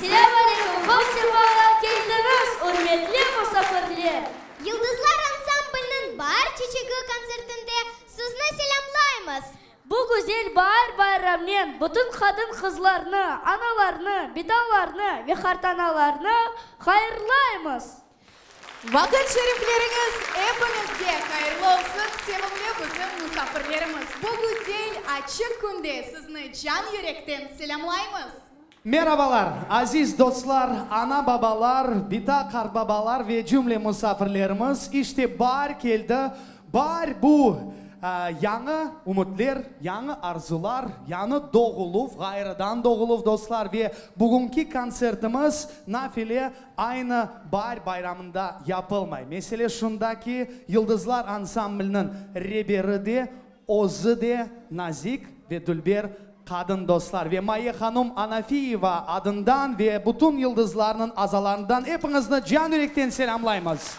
Selâm aleyküm, hoş sefalar keldiñiz, ürmetli musafirler! Yıldızlar ansamblniñ Baar çiçegi kontsertinde sizni selâmlaymız! Bu güzel baar bayramnen bütün qadın-qızlarnı, analarnı, bitalarnı ve qartanalarnı hayırlaymız! Vaqıt şerifleriñiz epiñizge hayırlı olsun, sevimli bizim musafirlerimiz! Bu güzel, açıq künde sizni can-yürekten selâmlaymız! Merabalar, aziz dostlar, ana-babalar, bita-qartbabalar ve cümle musafirlerimiz! İşte, baar keldi, baar bu yañı ümütler, yañı arzular, yañı doğuluv, ğayrıdan doğuluv, dostlar, ve bugünki kontsertimiz nafile aynı baar bayramında yapılmay. Mesele şunda ki, Yıldızlar ansambliniñ reberi de, özü de nazik ve dülber qadın, dostlar. Ve Maye hanum Anafiyeva adından ve bütün Yıldızlarnıñ azalarından epiñizni can-yürekten selâmlaymız.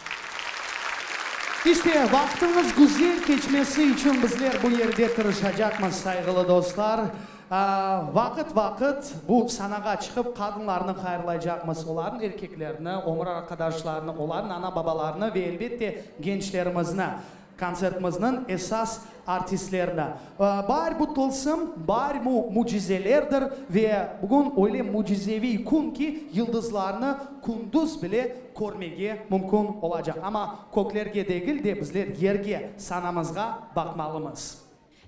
İşte, vaqtıñız güzel keçmesi içün bizler bu yerde tırışacaqmız, sayğılı dostlar. Vaqıt-vaqıt bu sanağa çıqıp qadınlarnı hayırlaycaqmız, olarnıñ erkeklerini, ömür arqadaşlarını, olarnıñ ana-babalarını ve, elbette, gençlerimizni, kontsertimizniñ esas artistlerini. Baar bu tılsım, baar bu mücizelerdir ve bugün öyle mücizeviy kün ki, yıldızlarnı kündüz bile körmege mümkün olacaq. Amma köklerge degil de, bizler yerge, sanamızğa baqmalımız.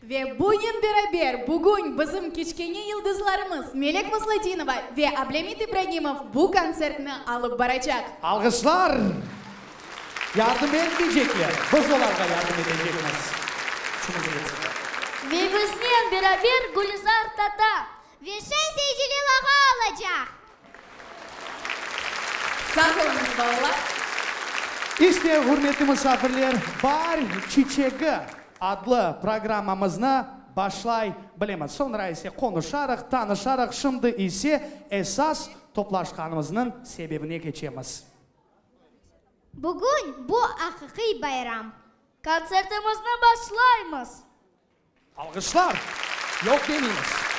Ve bunen beraber, bugün bizim kiçkene yıldızlarımız Melek Musladinova ve Ablâmit İbragimov bu kontsertni alıp baracaq. Alğışlar! Yardım etmeycekler, biz olarğa yardım etecekmiz. Ve biznen beraber Gülizar tata. Ve Şense Celil ağa olacaq. Sağ oluñız, balalar! İşte, ürmetli musafirler, baar çiçegi! Adlı programmamıznı başlay bilemiz. Soñra ise qonuşarıq, tanışarıq, şimdi ise esas toplaşqanımıznıñ sebebine keçemiz. Bugün bu aqiqiy bayram. Kontsertimizni başlaymız! Alğışlar! Yoq demeymiz.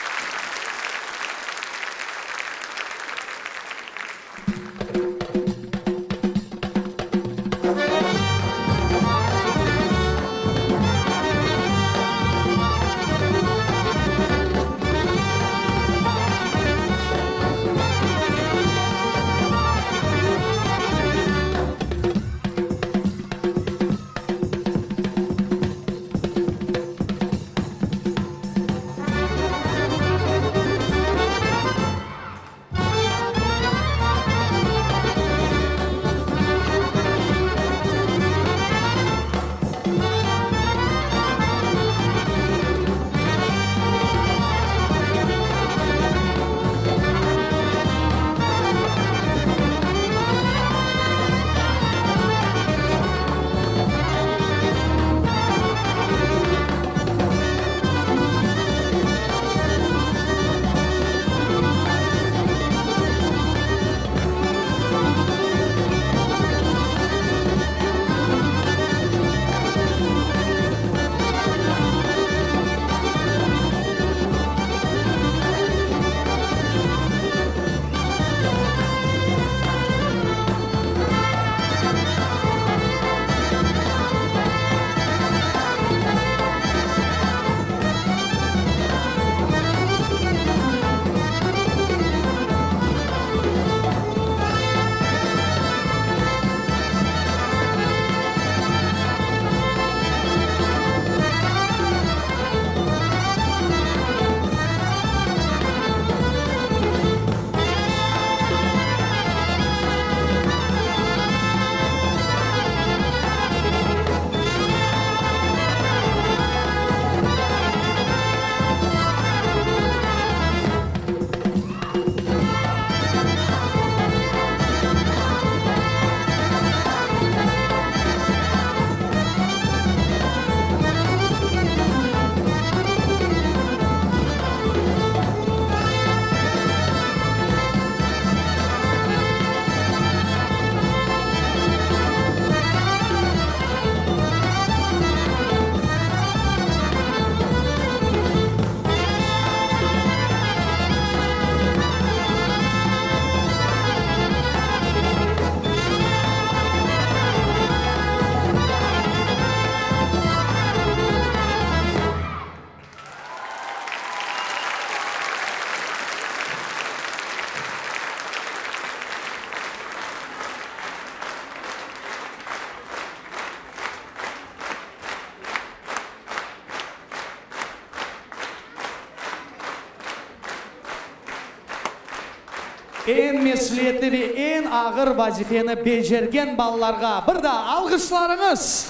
Eñ mesüliyetli ve eñ ağır vazifeni becergen balalarğa bir daa alğışlarıñız!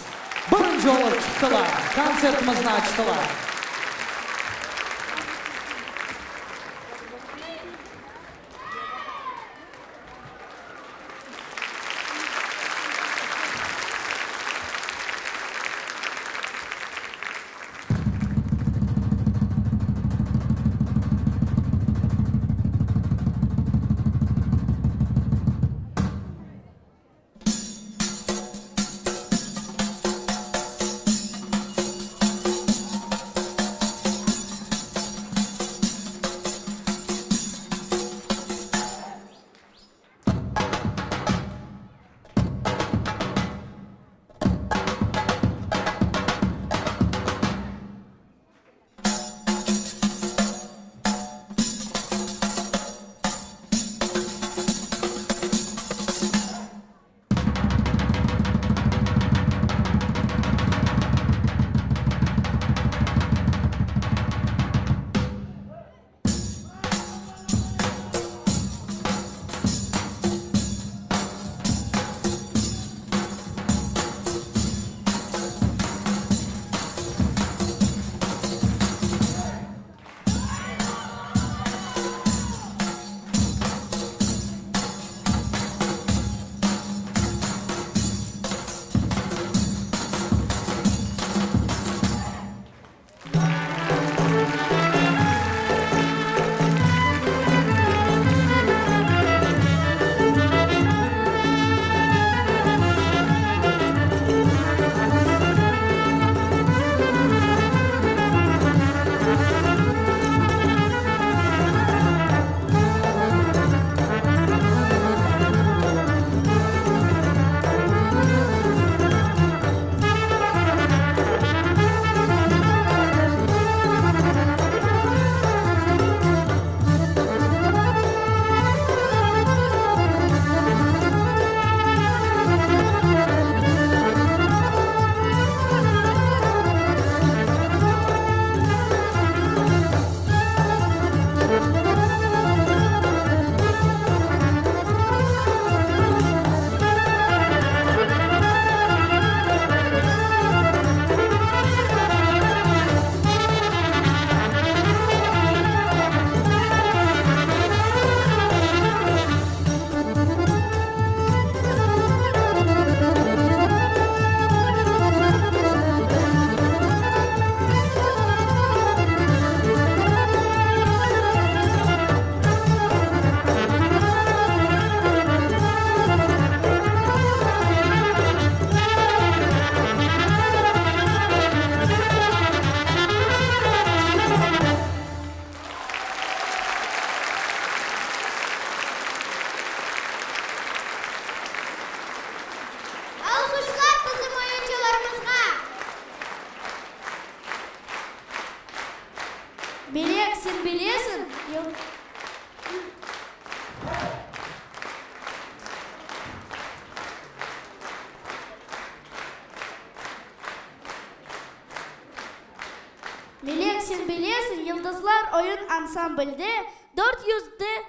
Birinci olıp çıqtılar, kontsertimizni açtılar. Melek, sen bilesiñ, Melek, sen bilesiñ, Yıldızlar oyun ansamblde 400 de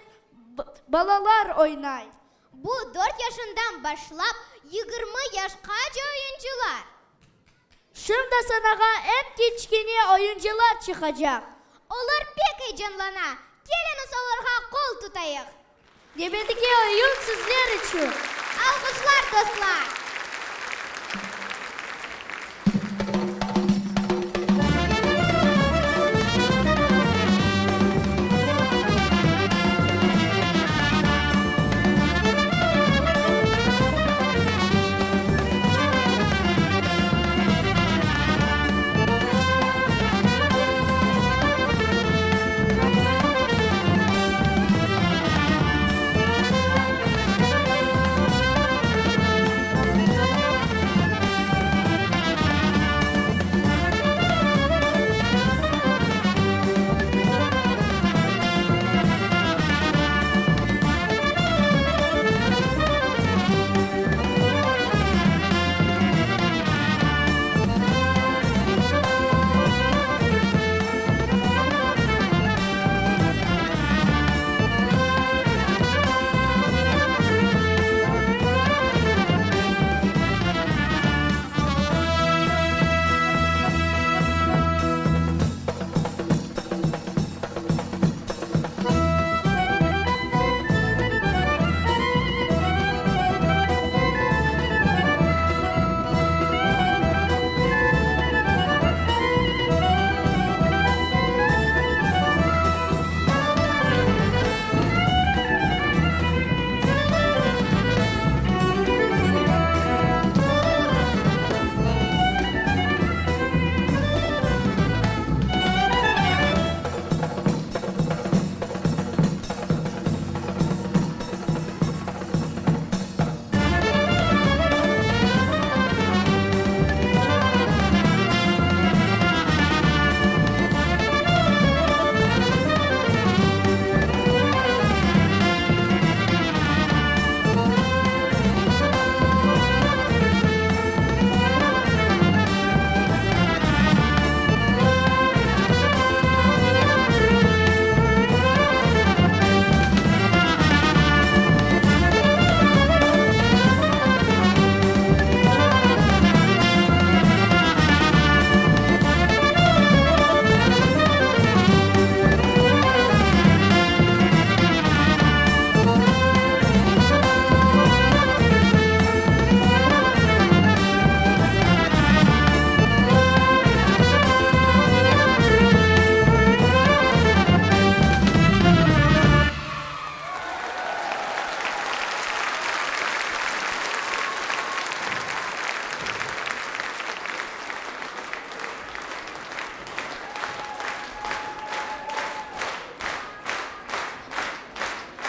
balalar oynay. Bu dört yaşından başlap 20 yaşqace oyuncılar. Şimdi sanağa eñ kiçkene oyuncılar çıqacaq. Olar pek eyecanlana. Keliñiz olarğa qol tutayıq. Nevbetteki oyun sizler içün. Alqışlar, dostlar!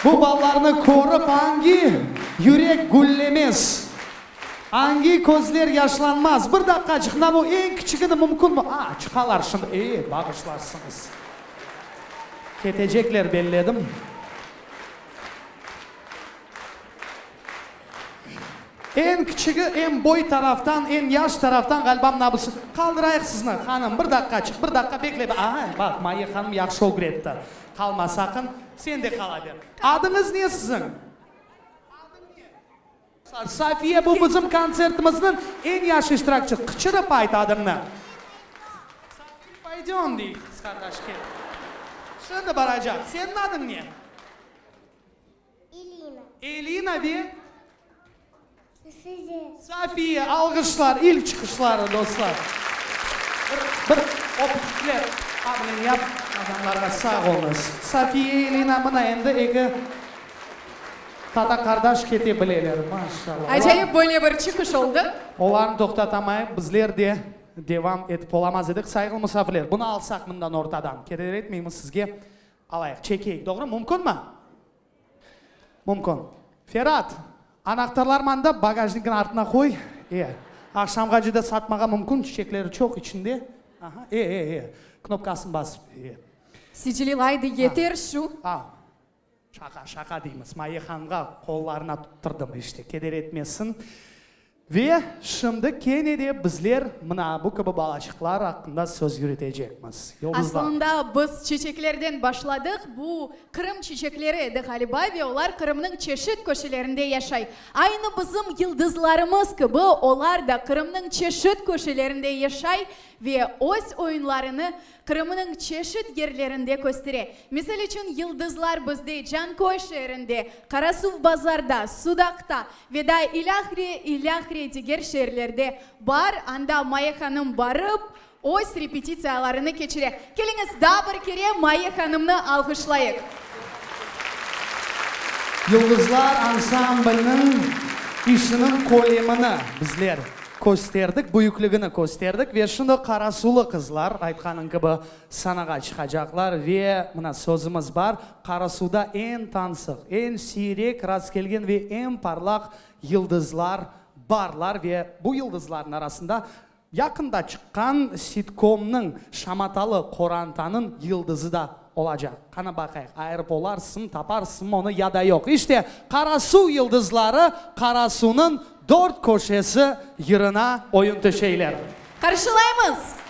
Bu balalarnı körip angi yürek güllemez, angi közler yaşlanmaz? Bir daqqaçıq, mına bu eñ kiçigini mümkünmi? A, çıqalar şimdi. E, bağışlarsıñız. Ketecekler belledim. Eñ kiçigi, em boy taraftan, em yaş taraftan ğaliba mına busı. Qaldırayıq sizni, hanım, bir daqqaçıq, bir daqqa bekle. Aha, baq, Maye hanım yahşı ögretti. Qalma saqın, sen de qala ber. Adıñız ne siziñ? Adıñ ne? Safiye, bu bizim kontsertimizniñ eñ yaş iştirakçisi. Qıçırıp ayt adıñnı. Safiye, poydem, dey qız qardaş, kel. Şimdi baracaq. Seniñ adıñ ne? Elina. Elina ve? Safiye. Safiye, alğışlar, ilk çıqışları, dostlar. Bir, bir öpücikler abnen yap, adamlarğa sağ oluñız. Safiye, Elina, mına endi eki tata-qardaş kete bileler, maşallah. Acayip böyle bir çıqış oldı. Olarnı toqtatamayıp, bizler de devam etip olamaz edik. Sayğılı musafirler, bunı alsaq mından ortadan, keder etmeymiz sizge. Alayıq, çekeyik, doğru? Mümkünmi? Mümkün. Ferat, anahtarlar manda, bagajnikniñ artına qoy. E, aqşamğace de satmağa mümkün, çiçekleri çoq içinde. Aha, e, e, e, knopkasını basıp, e. Sicilil, aydı, yeter şu. A, şaqa, şaqa deymiz. Maye hanımğa qollarına tuttırdım, işte, keder etmesin. Ve şimdi kene de bizler mına bu kibi balaçıqlar aqqında söz yürütecekmiz. Yıldızlar. Aslında biz çiçeklerden başladıq. Bu Qırım çiçekleri edi, ğaliba, ve olar Qırımnıñ çeşit köşelerinde yaşay. Aynı bizim yıldızlarımız kibi olar da Qırımnıñ çeşit köşelerinde yaşay ve öz oyunlarını Qırımnıñ çeşit yerlerinde köstere. Misal içün, yıldızlar bizde Canköy şeerinde, Qarasuvbazarda, Sudaqta ve daa ilâhre, ilâhre diger şeerlerde bar. Anda Maye hanım barıp, öz repetitsiyalarını keçire. Keliñiz, daa bir kere Maye hanımnı alğışlayıq. Yıldızlar ansambliniñ işiniñ kölemini bizler kösterdik, büyükligini kösterdik ve şimdi Qarasulı qızlar, aytqanıñ kibi, sanağa çıqacaqlar ve mına sözümiz bar, Qarasuda eñ tansıq, eñ siyrek rastkelgen ve eñ parlaq yıldızlar barlar ve bu yıldızlarnıñ arasında Yaqında çıqqan sitkomnıñ Şamatalı qorantanıñ yıldızı da olacaq. Qana baqayıq, ayırıp olarsıñ, taparsıñmı onı ya da yoq. İşte, Qarasuv yıldızları Qarasuvnıñ dört köşesi yırına oyun töşeyler. Qarşılaymız!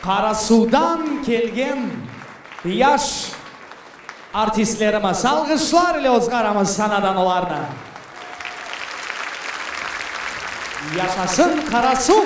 Qarasuvdan kelgen yaş artistlerimiz. Alğışlar ile ozğaramız sanadan olarnı. Yaşasın Qarasuv!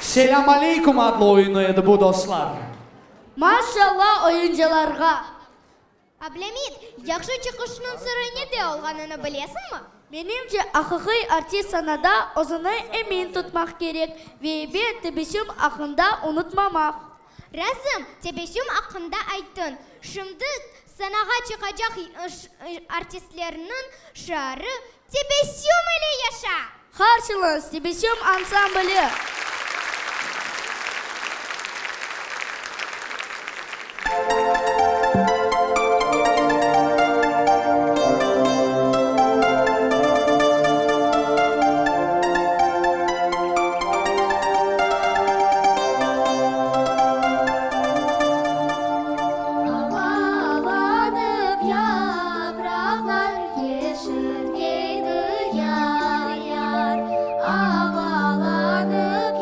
Selâm aleyküm adlı oyunı edi bu, dostlar. Maşalla oyuncılarğa! Ablâmit, yahşı çıqışnıñ sırı nede olğanını bilesiñmi? Menimce, aqiqiy artist sanada özüni emin tutmaq kerek ve ebet tebessüm aqqında unutmamaq. Razım, tebessüm aqqında ayttıñ. Şimdi sanağa çıqacaq artistlerniñ şiarı, Tebessüm ile yaşa! Qarşılañız, Tebessüm ansambli! Avalanıp yapraqlar yeşilgeydi yar-yar. Avalanıp.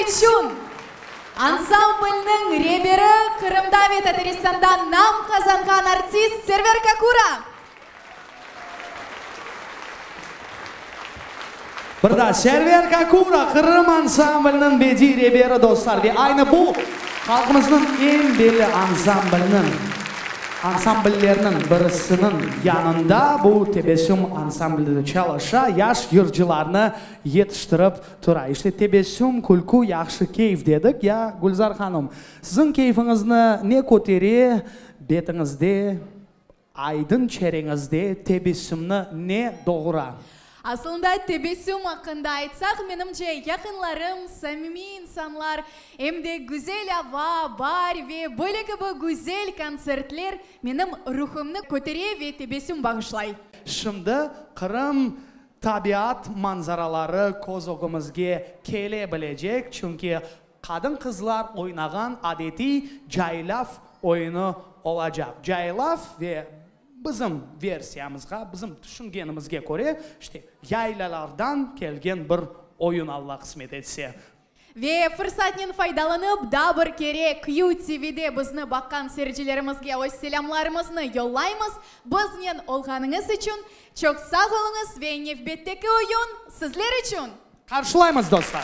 içün ansamblniñ reberi, Qırımda ve Tataristanda nam qazanğan artist Server Kakura! Bir daa Server Kakura, Qırım ansambliniñ bediy reberi, dostlar, ve aynı bu halqımıznıñ eñ belli ansambliniñ, ansambllerniñ birisiniñ yanında bu Tebessüm ansambli de çalışa, yaş yırcılarnı yetiştirip tura. İşte, tebessüm, külkü, yahşı keyf dedik. Ya, Gülzar hanım, siziñ keyfiñizni ne kötere, betiñizde Aydın çereñizde tebessümni ne doğura? Aslında tebessüm aqqında aytsaq, menimce, yaqınlarım, samimiy insanlar, em de güzel ava, baar ve böyle kibi güzel kontsertler menim ruhumnı kötere ve tebessüm bağışlay. Şimdi Qırım tabiat manzaraları köz ögümizge kele bilecek, çünki Qadın-qızlar oynağan adetiy caylav oyunı olacaq. Caylav ve bizim versiyamızğa, bizim tüşüngenimizge köre, işte, yaylalardan kelgen bir oyun, Alla qısmet etse. Ve fırsatnen faydalanıp, daa bir kere QTV-de bizni baqqan seyircilerimizge öz selâmlarımıznı yollaymız. Biznen olğanıñız içün çoq sağ oluñız ve nevbetteki oyun sizler içün! Qarşılaymız, dostlar!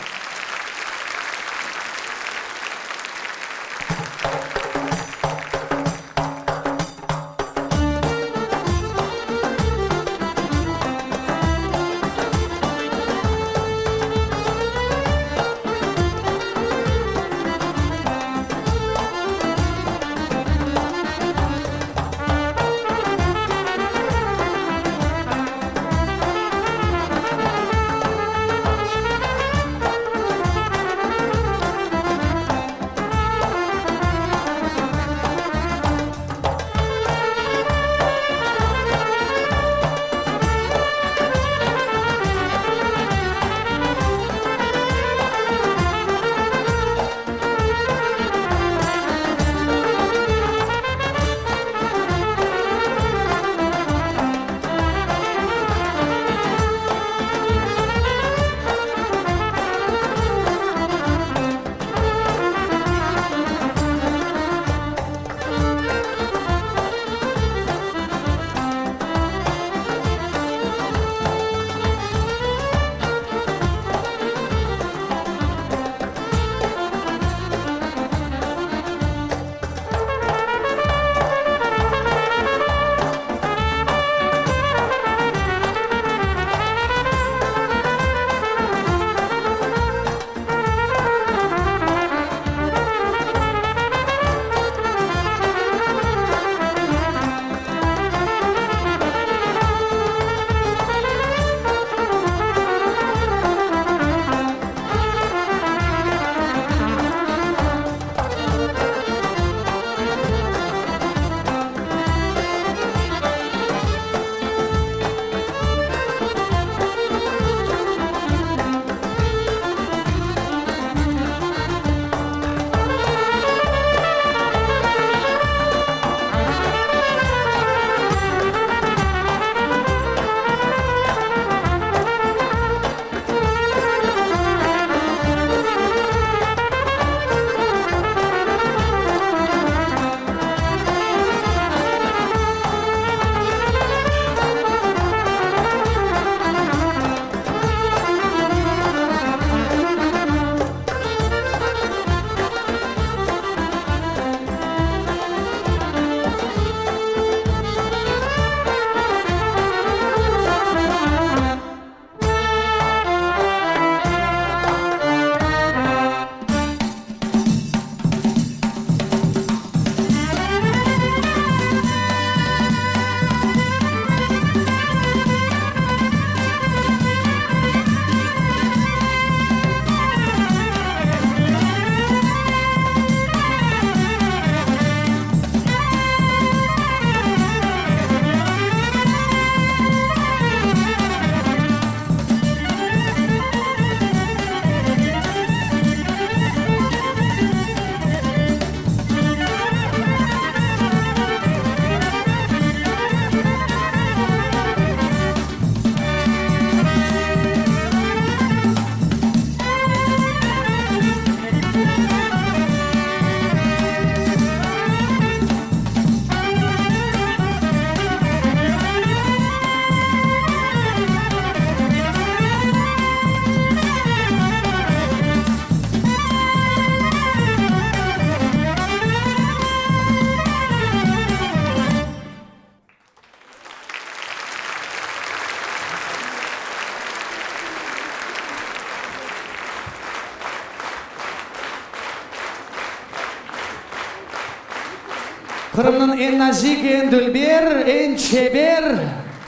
Qırımnıñ eñ nazik, eñ dülber, eñ çeber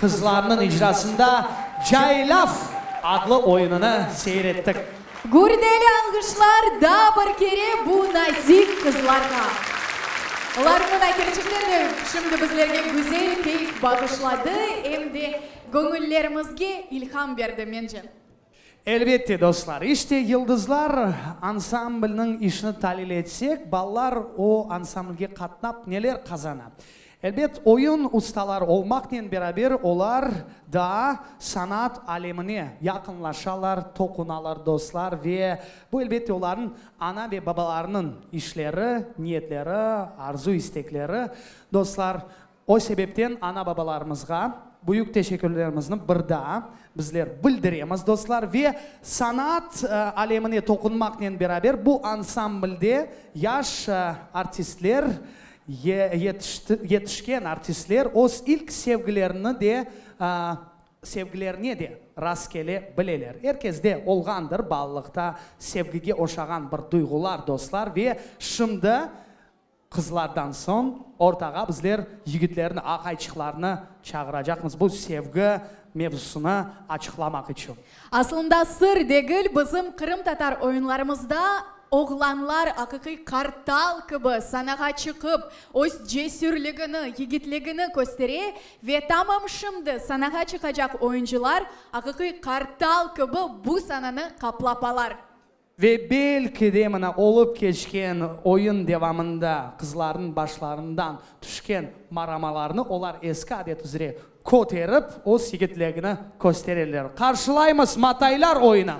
qızlarınıñ icrasında Caylav adlı oyunını seyir ettik. Gürdeli alğışlar daa bir kere bu nazik qızlarğa. Olar mına kerçekten de şimdi bizlerge güzel keyf bağışladı, em de göñüllerimizge ilham berdi, mence. Elbette, dostlar, işte Yıldızlar ansamblniñ işini talil etsek, balalar o ansamblge qatnap neler qazana? Elbet, oyun ustaları olmaqnen beraber olar daa sanat alemine yaqınlaşalar, toqunalar, dostlar, ve bu, elbette, olarnıñ ana ve babalarınıñ işleri, niyetleri, arzu-istekleri, dostlar. O sebepten ana-babalarımızğa büyük teşekkürlerimizni bir daa bizler bildiremiz, dostlar, ve sanat alemine toqunmaqnen beraber bu ansamblde yaş artistler, yetişken artistler öz ilk sevgilerini de, sevgilerine de rast kele bileler. Er kesde olğandır balalıqta sevgige oşağan bir duyğular, dostlar, ve şimdi Qızlardan soñ ortağa bizler yigitlerni, aqayçıqlarnı çağıracaqmız bu sevgi mevzusını açıqlamaq içün. Aslında sır degil, bizim qırımtatar oyunlarımızda oğlanlar aqiqiy qartal kibi sanağa çıqıp, öz cesürligini, yigitligini köstere ve tamam şimdi sanağa çıqacaq oyuncılar aqiqiy qartal kibi bu sananı qaplap alar. Ve belki de mına olıp keçken oyun devamında qızlarnıñ başlarından tüşken maramalarnı olar eski adet üzre köterip, öz yigitlegini köstererler. Qarşılaymız Mataylar oyunı!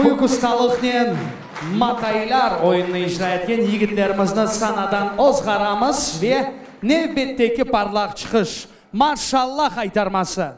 Büyük ustalıqnen Mataylar oyunını icra etken yigitlerimizni sanadan ozğaramız ve nevbetteki parlaq çıqış, Maşallah haytarması!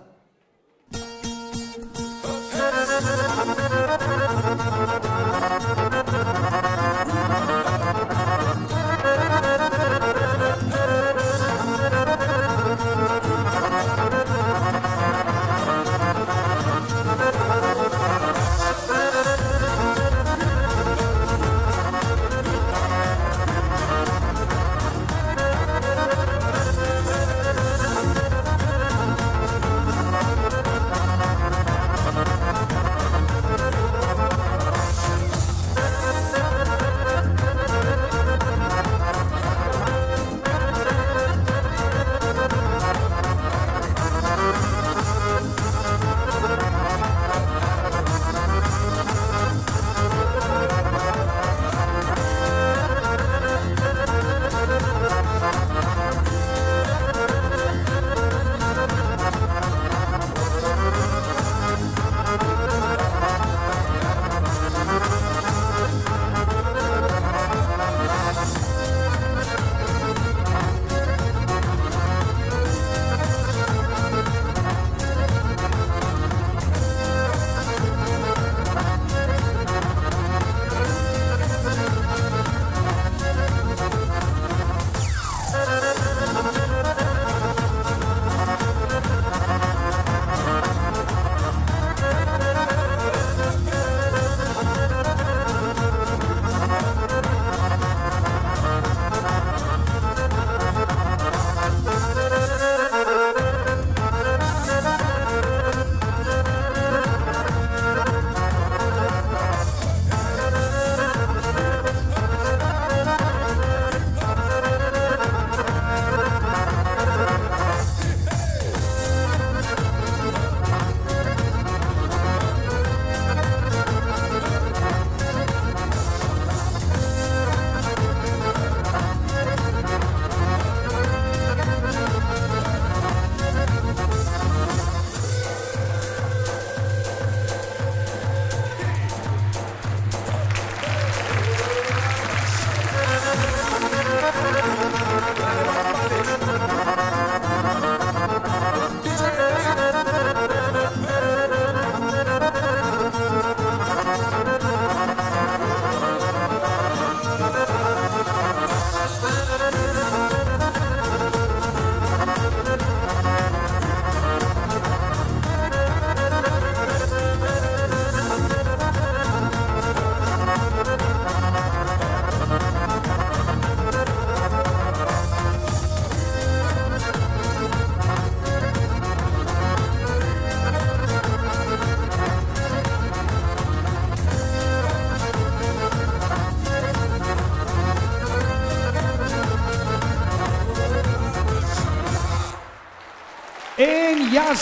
Eñ yaş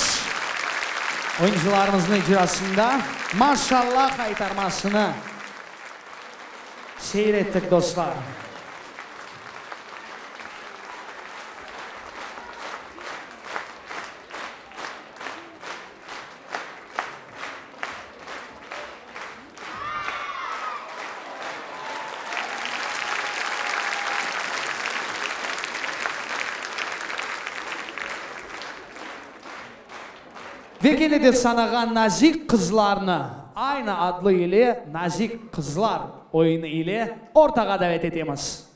oyuncılarımıznıñ icrasında Maşallah haytarmasını seyir ettik, dostlar. Ve kene de sanağa Nazik qızlarnı, aynı adlı ile Nazik qızlar oyunı ile ortağa davet etemiz.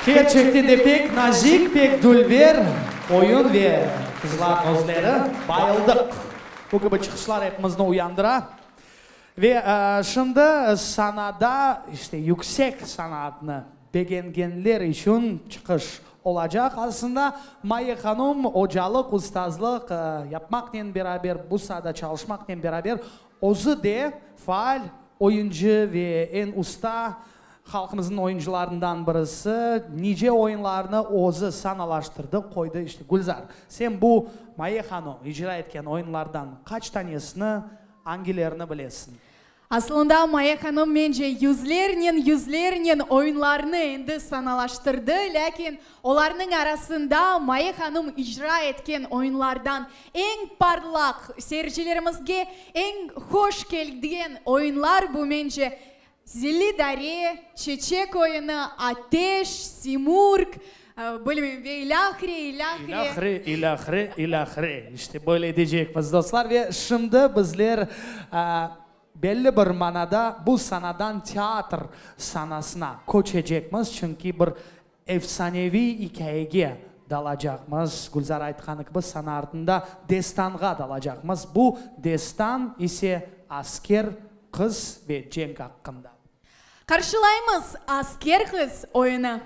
Kerçekten de pek nazik, pek dülber oyun ve qızlar özleri bayıldıq. Bu kibi çıqışlar epimizni uyandıra. Ve şimdi sanada, işte, yüksek sanatnı begengenler içün çıqış olacaq. Aslında, Maye hanum ocalıq, ustazlıq yapmaqnen beraber, bu saada çalışmaqnen beraber, özü de faal oyuncı ve eñ usta halqımıznıñ oyuncılarından birisi. Nice oyunlarnı özü sanalaştırdı, qoydı. İşte, Gülzar, sen bu Maye hanum icra etken oyunlardan qaç tanesini, angilerini bilesiñ? Aslında, Maye hanım, mence, yüzlernen, yüzlernen oyunlarnı endi sanalaştırdı, lâkin olarnıñ arasında Maye hanım icra etken oyunlardan eñ parlaq, seyircilerimizge eñ hoş kelgen oyunlar bu, mence, Zilli dare, Çeçek oyunı, Ateş, Simurg, bilmeyim, ve ilâhre, ilâhre. İlâhre, ilâhre, ilâhre. İşte, böyle deycekmiz, dostlar. Ve şimdi bizler belli bir manada bu sanadan teatr sanasına köçecekmiz, çünki bir efsaneviy ikâyege dalacaqmız. Gülzar aytqanı kibi, sana artında destanğa dalacaqmız. Bu destan ise Asker qız ve cenk aqqında. Qarşılaymız Asker qız oyunı.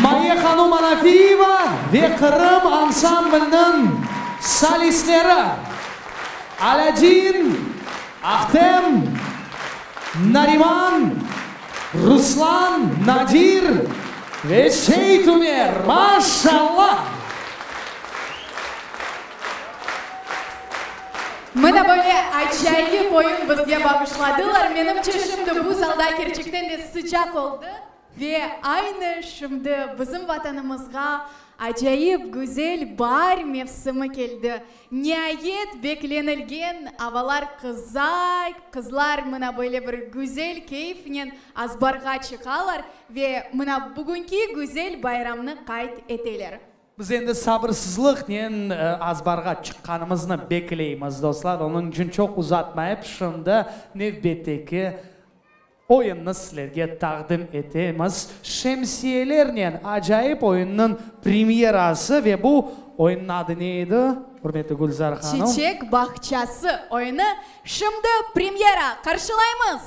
Maye hanum Anafiyeva ve Qırım ansambliniñ solistleri Alâdin, Ahtem, Nariman, Ruslan, Nadir ve Seytumer. Maşallah! Mına böyle acayip oyun bizge bağışladılar. Menimce, şimdi bu zalda kerçekten de sıcaq oldı. Ve aynı şimdi bizim Vatanımızğa acayip güzel baar mevsimi keldi. Niayet, beklenilgen avalar qıza, qızlar mına böyle bir güzel keyfnen azbarğa çıqalar ve mına bugünki güzel bayramnı qayd eteler. Biz endi sabırsızlıqnen azbarğa çıqqanımıznı bekleymiz, dostlar. Onıñ içün çoq uzatmayıp, şimdi nevbetteki oyunnı sizlerge taqdim etemiz. Şemsiyelernen acayip oyunnıñ premyerası ve bu oyunnıñ adı ne edi, ürmetli Gülzar hanım? Çiçek bağçası oyunı şimdi premyera! Qarşılaymız!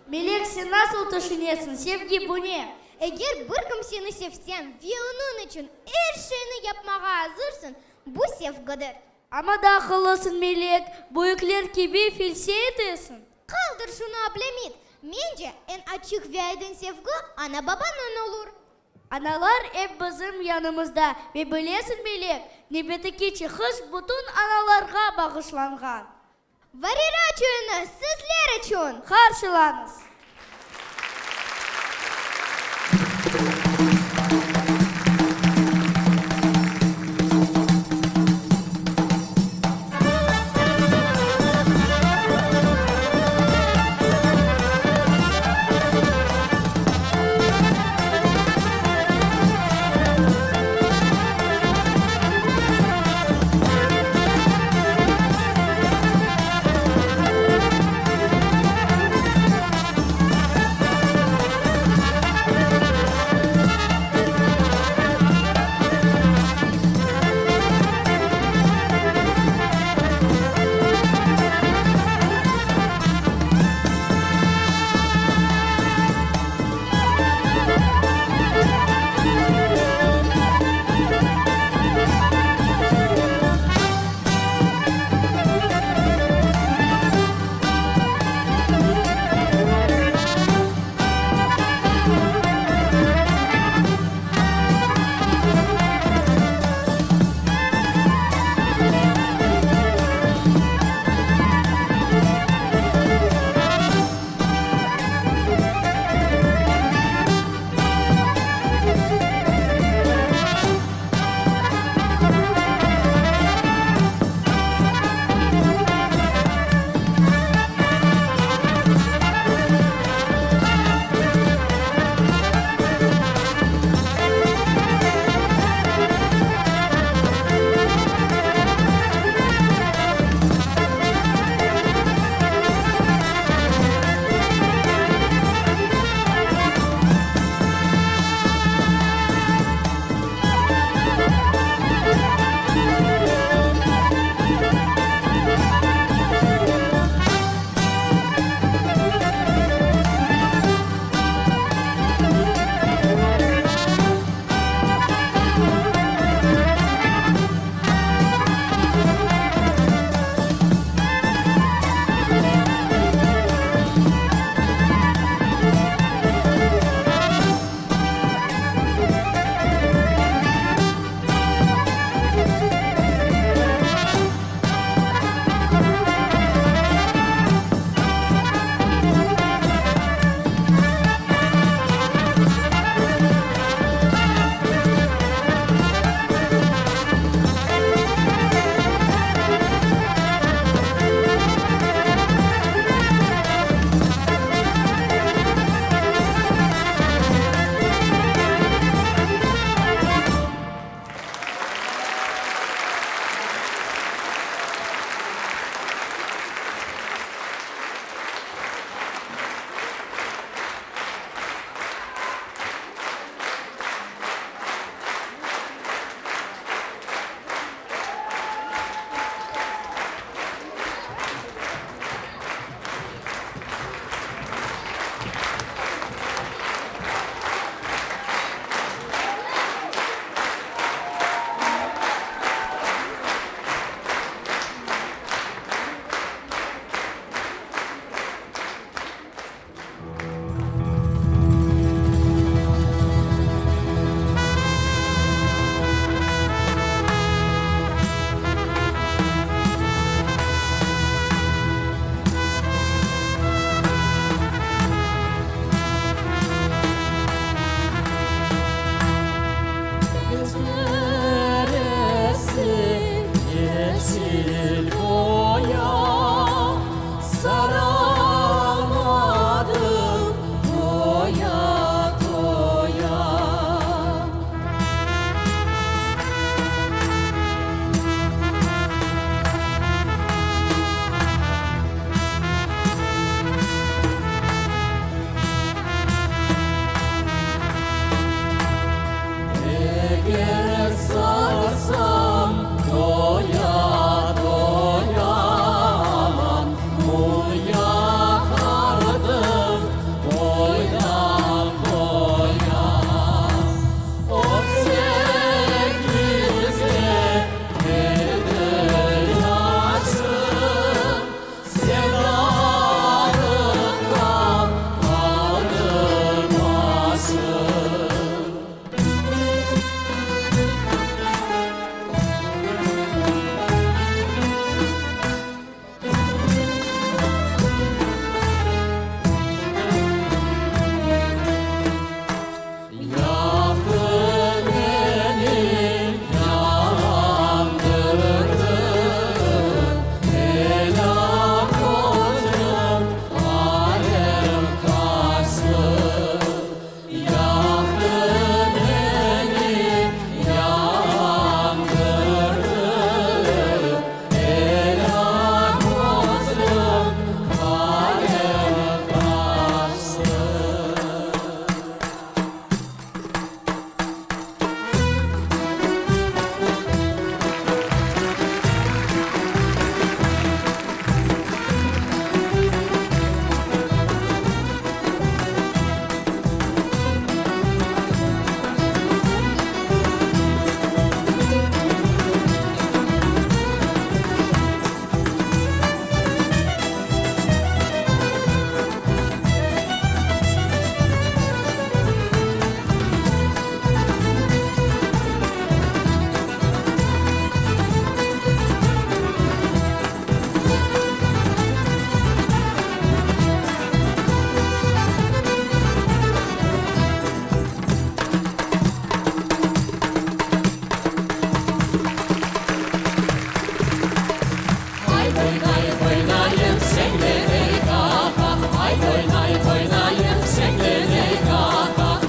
Melek, sen nasıl tüşünesiñ, sevgi bu ne? Eger bir kimseni sevseñ ve onıñ içün er şeyni yapmağa azırsıñ, bu sevgidir. Amma da aqıllısıñ, Melek, büyükler kibi felse etesiñ. Qaldır şunı, Ablâmit! Mence, eñ açıq ve aydın sevgi ana-babanıñ olur. Analar ep bizim yanımızda ve bilesiñ, Melek, nevbetteki çıqış bütün analarğa bağışlanğan. Variraç oyunı sizler içün! Qarşılañız!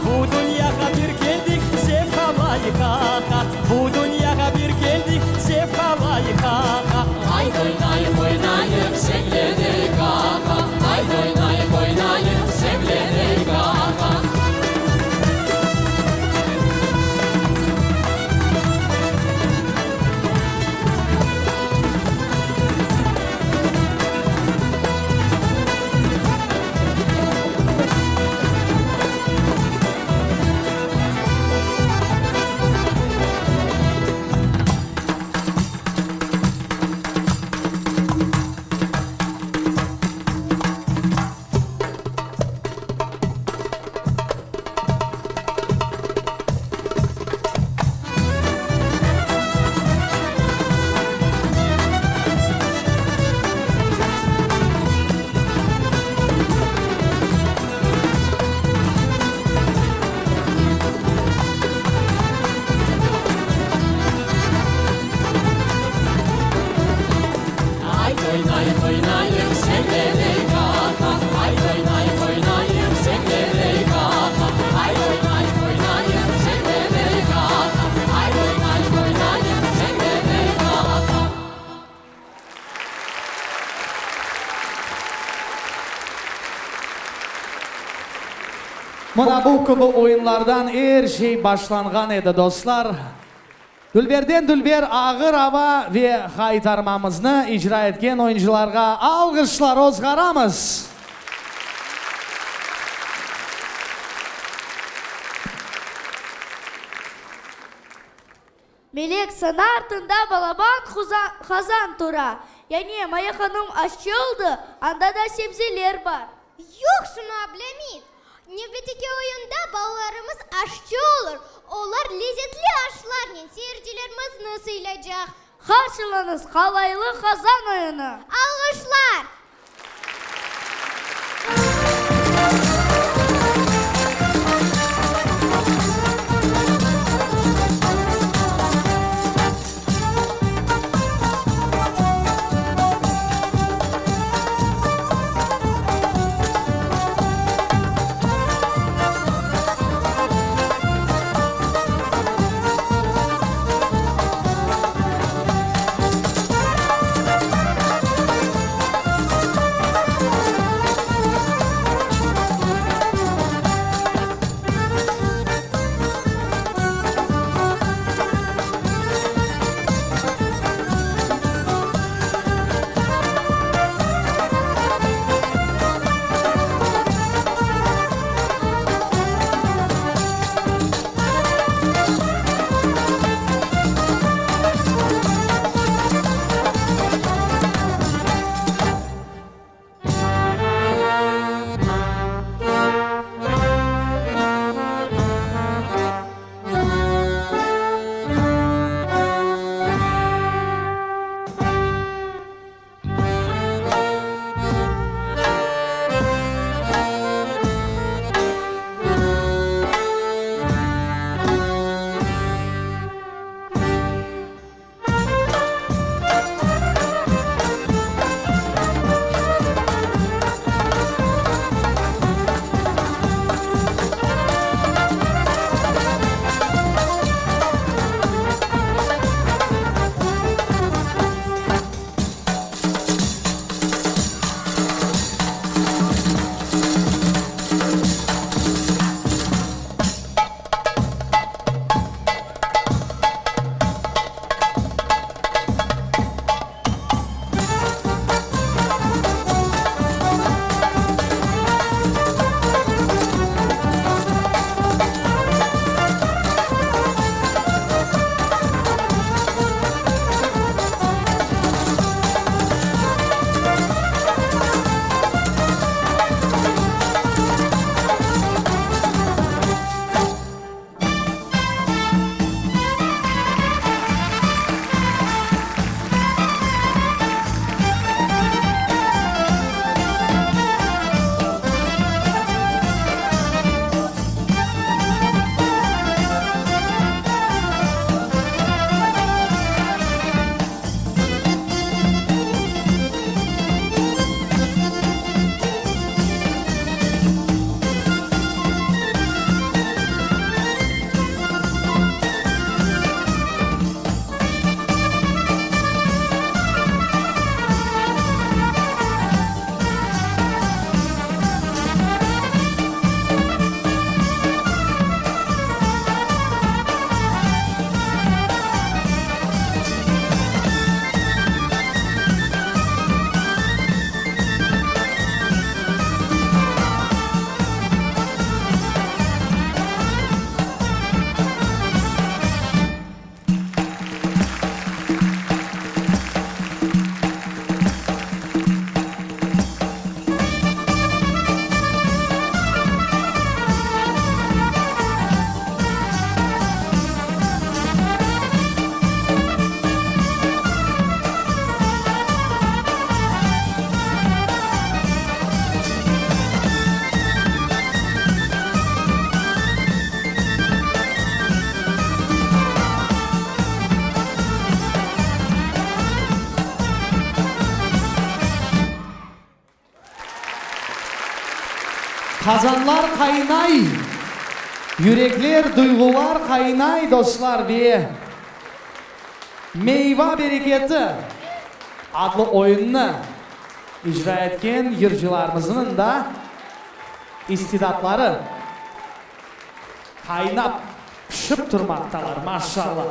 Bu dünyağa bir keldik, zevq alayıq, ha-ha. Bu dünyağa bir keldik, zevq alayıq, ha-ha. Ayt oynayıq, oynayıq, şeñleneyik, ha-ha. Ayt oynayıq, oynayıq, şeñleneyik, ha-ha. Ayt oynayıq, oynayıq, şeñleneyik, ha-ha. Ayt oynayıq, oynayıq, şeñleneyik, ha-ha. Ayt oynayıq, oynayıq, şeñleneyik, ha-ha. Ayt oynayıq, oynayıq, şeñleneyik, ha-ha. Mına bu kibi oyunlardan er şey başlanğan edi, dostlar. Dülberden dülber ağır ava ve haytarmamıznı icra etken oyuncılarğa alğışlar ozğaramız! Melek, sana artında balaban qazan tura. Ya ne, Maya hanım aşçı oldı? Anda da sebzeler bar. Yoq şunı, Ablâmit! Nevbetteki oyunda balalarımız aşçı olur, olar lezetli aşlarnen seyircilerimizni sıylaycaq. Qarşılañız, qalaylı qazan oyunı! Alğışlar! Qazanlar qaynay, yürekler, duyğular qaynay, dostlar, ve Meyva bereketi adlı oyunnı icra etken yırcılarımıznıñ da istidatları qaynap, pişip turmaqtalar, maşallah.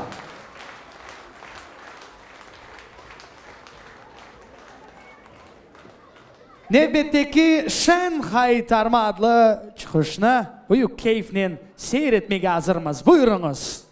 Nevbetteki Şen haytarma adlı çıqışnı büyük keyfnen seyir etmege azırmız. Buyurıñız!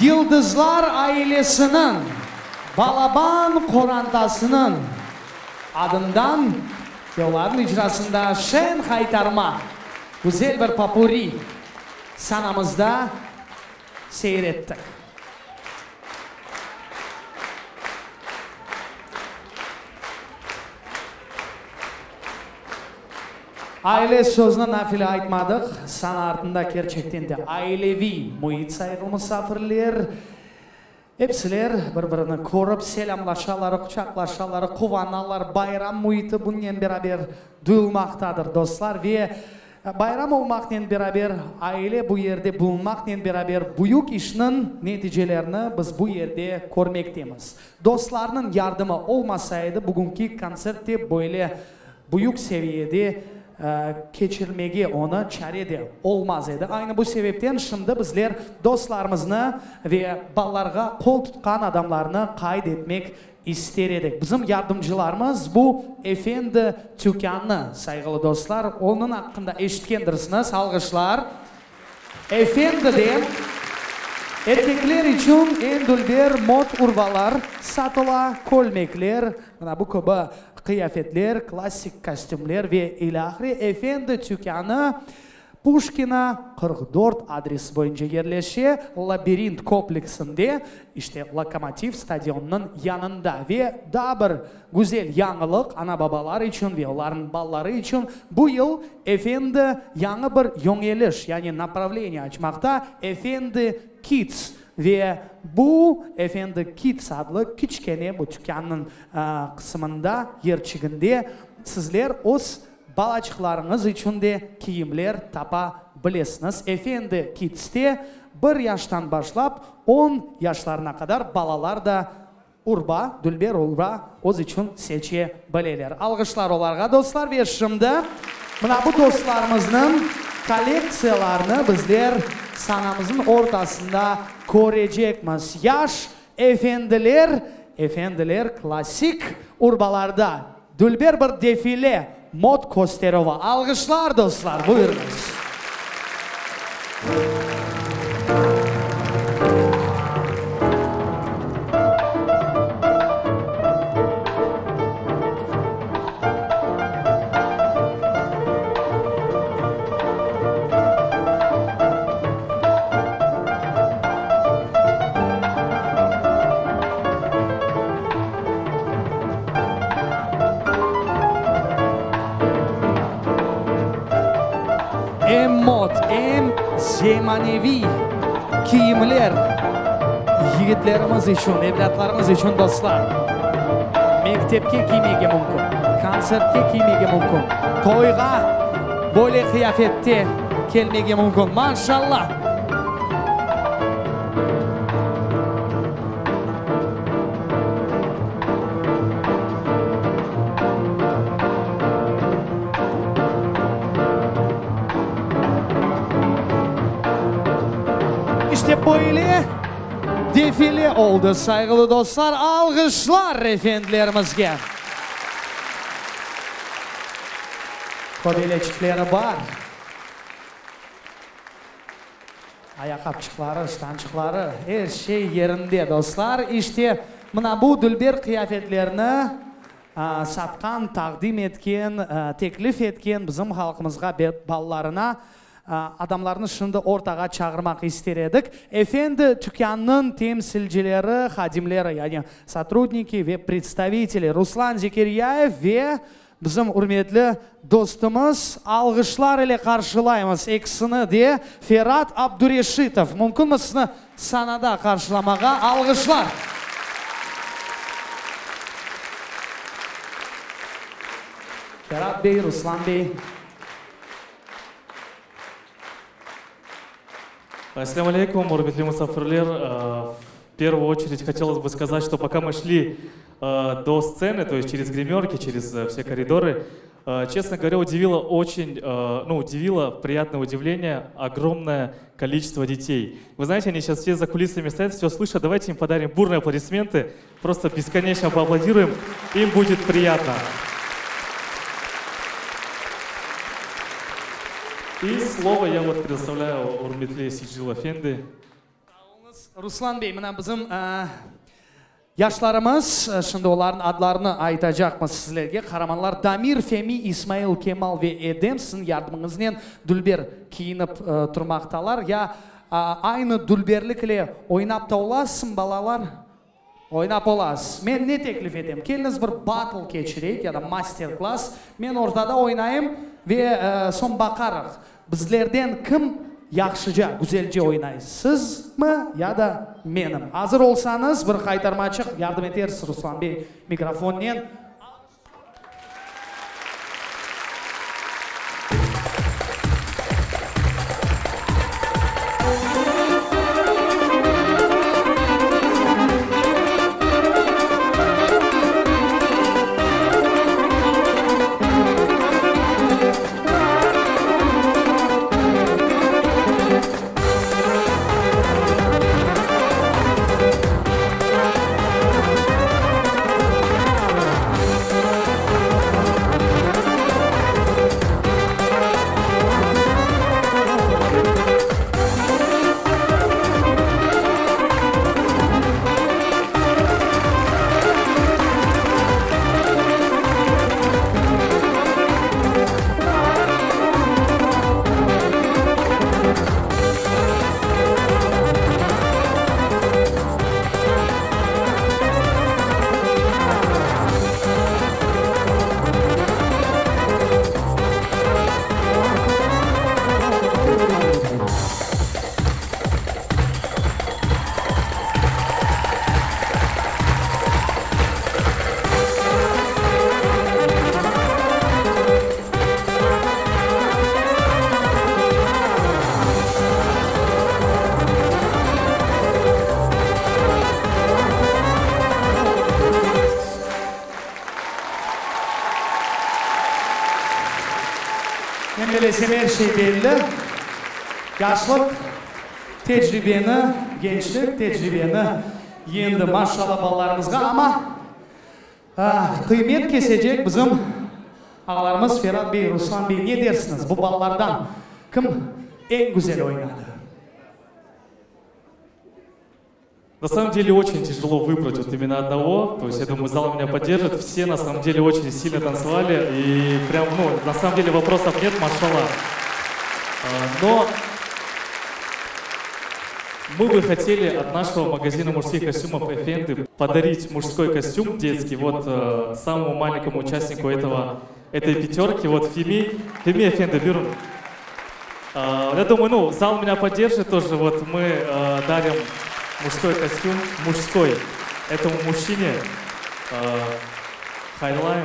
Yıldızlar ailesiniñ. Balaban qorantasınıñ adından ve olarnıñ icrasında Şen Haytarma, güzel bir popurri sanamızda seyir ettik. Aile sözni nafile aytmadıq, sana artında kerçekten de aileviy müit, sayğılı musafirler. Epsiler bir-birini körip selâmlaşalar, quçaqlaşalar, quvanalar, bayram müiti bunnen beraber duyulmaqtadır, dostlar. Ve bayram olmaqnen beraber, aile bu yerde bulunmaqnen beraber büyük işniñ neticelerini biz bu yerde körmektemiz. Dostlarnıñ yardımı olmasa edi, bugünki kontsert de böyle büyük seviyede keçirmege onı çare de olmaz edi. Aynı bu sebepten şimdi bizler dostlarımıznı ve balalarğa qol tutqan adamlarnı qayd etmek ister edik. Bizim yardımcılarımız bu Efendi tükânı, sayğılı dostlar, onıñ aqqında eşitkendirsiñiz, alğışlar. Efendide erkekler içün eñ dülber mot urbalar satıla, kölmekler, mına bu kibi qıyafetler, klassik kostümler ve ilâhre. Efendi tükânı Puşkina, 44 adresi boyunca yerleşe, Labirint kompleksinde, işte, Lokomotiv stadionınıñ yanında. Ve daa bir güzel yañılıq ana-babalar içün ve olarnıñ balaları içün, bu yıl Efendi yañı bir yoñeliş, yani napravleniye açmaqta, Efendi Kids. Ve bu Efendi Kids adlı kiçkene bu tükânnıñ qısımında, yerçiginde sizler öz balaçıqlarıñız içün de kiyimler tapa bilesiñiz. Efendi Kidste bir yaştan başlap on yaşlarına qadar balalar da Urba, dülber urba öz içün seçe bileler. Alğışlar olarğa, dostlar. Ve şimdi mına bu dostlarımıznıñ kollektsiyalarını bizler sanamıznıñ ortasında körecekmiz. Yaş efendiler, efendiler klassik urbalarda dülber bir defile, mot kösterüvi. Alğışlar, dostlar, buyurıñız. Em mot, em zemaneviy kiyimler yigitlerimiz içün, evlâtlarımız içün, dostlar. Mektepke kiymege mümkün, kontsertke kiymege mümkün, toyğa böyle qıyafette kelmege mümkün. Maşallah! İşte böyle defile oldı, sayğılı dostlar. Alğışlar efendilerimizge! Kobeleçikleri bar. Ayaqqapçıqları, ştançıqları, er şey yerinde, dostlar. İşte, mına bu dülber qıyafetlerni satqan, taqdim etken, teklif etken bizim halqımızğa, balalarına adamlarnı şimdi ortağa çağırmaq ister edik. Efendi tükânnıñ temsilcileri, hadimleri, yani sotrudniki ve predstaviteli Ruslan Zekeryayev ve Bizim ürmetli dostumız, alğışlar ile qarşılaymız ekisini de, Ferat Abdureşitov. Mümkünmi sizni sanada qarşılamağa? Alğışlar! Ferat bey, Ruslan bey. Esselâmu aleykum, ürmetli musafirler. В первую очередь хотелось бы сказать, что пока мы шли до сцены, то есть через гримерки, через все коридоры, честно говоря, удивило очень, ну, удивило, приятное удивление, огромное количество детей. Вы знаете, они сейчас все за кулисами стоят, все слышат. Давайте им подарим бурные аплодисменты, просто бесконечно поаплодируем, им будет приятно. И слово я вот предоставляю Ürmetli Sicil Efendi. Ruslan bey, mına bizim. Yaşlarımız, şimdi olarnıñ adlarını aytacaqmız sizlerge, qaramanlar Damir, Femi, İsmail, Kemal ve Edem siziñ yardımıñıznen dülber kiyinip turmaqtalar. Ya aynı dülberlik ile oynap ta olasızmı, balalar? Oynap olasız. Men ne teklif etem? Keliñiz bir battle keçireyik ya da master-klass. Men ortada oynayım ve soñ baqarıq, bizlerden kim yahşıca, güzelce oynay, sizmi ya da menim? Azır olsañız, bir qaytarmaçıq, yardım etersiz, Ruslan bey, mikrofonnen. Men bilesem, er şey belli. Yaşlıq tecribeni, gençlik tecribeni yendi, maşallah, balalarımızğa. Amma qıymet kesecek bizim ağalarımız Ferat bey, Ruslan bey, ne dersiñiz, bu balalardan kim eñ güzel oynadı? На самом деле очень тяжело выбрать вот именно одного. То есть я думаю, зал меня поддержит. Все на самом деле очень сильно танцевали. И прям, ну, на самом деле вопросов нет, машалла. Но мы бы хотели от нашего магазина мужских костюмов «Эфенды» подарить мужской костюм детский вот э, самому маленькому участнику этого, этой пятерки, вот Феми. Феми Эфенды, беру. Э, я думаю, ну, зал меня поддержит тоже. Вот мы э, дарим мужской костюм, мужской, этому мужчине. Хайлайн.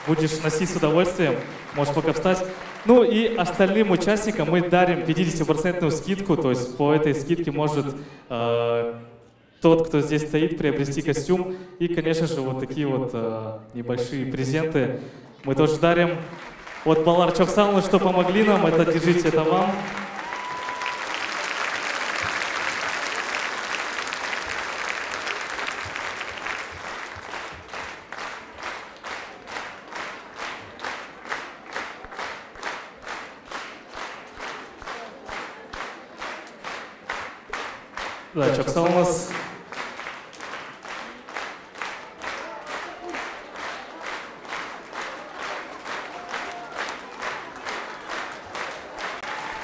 Будешь носить с удовольствием, можешь пока встать. Ну и остальным участникам мы дарим 50% скидку, то есть по этой скидке может э, тот, кто здесь стоит, приобрести костюм. И, конечно же, вот такие вот э, небольшие презенты мы тоже дарим. Вот Балар Чоксаловна, что помогли нам, это держите, это вам. Да, çoq sağ oluñız.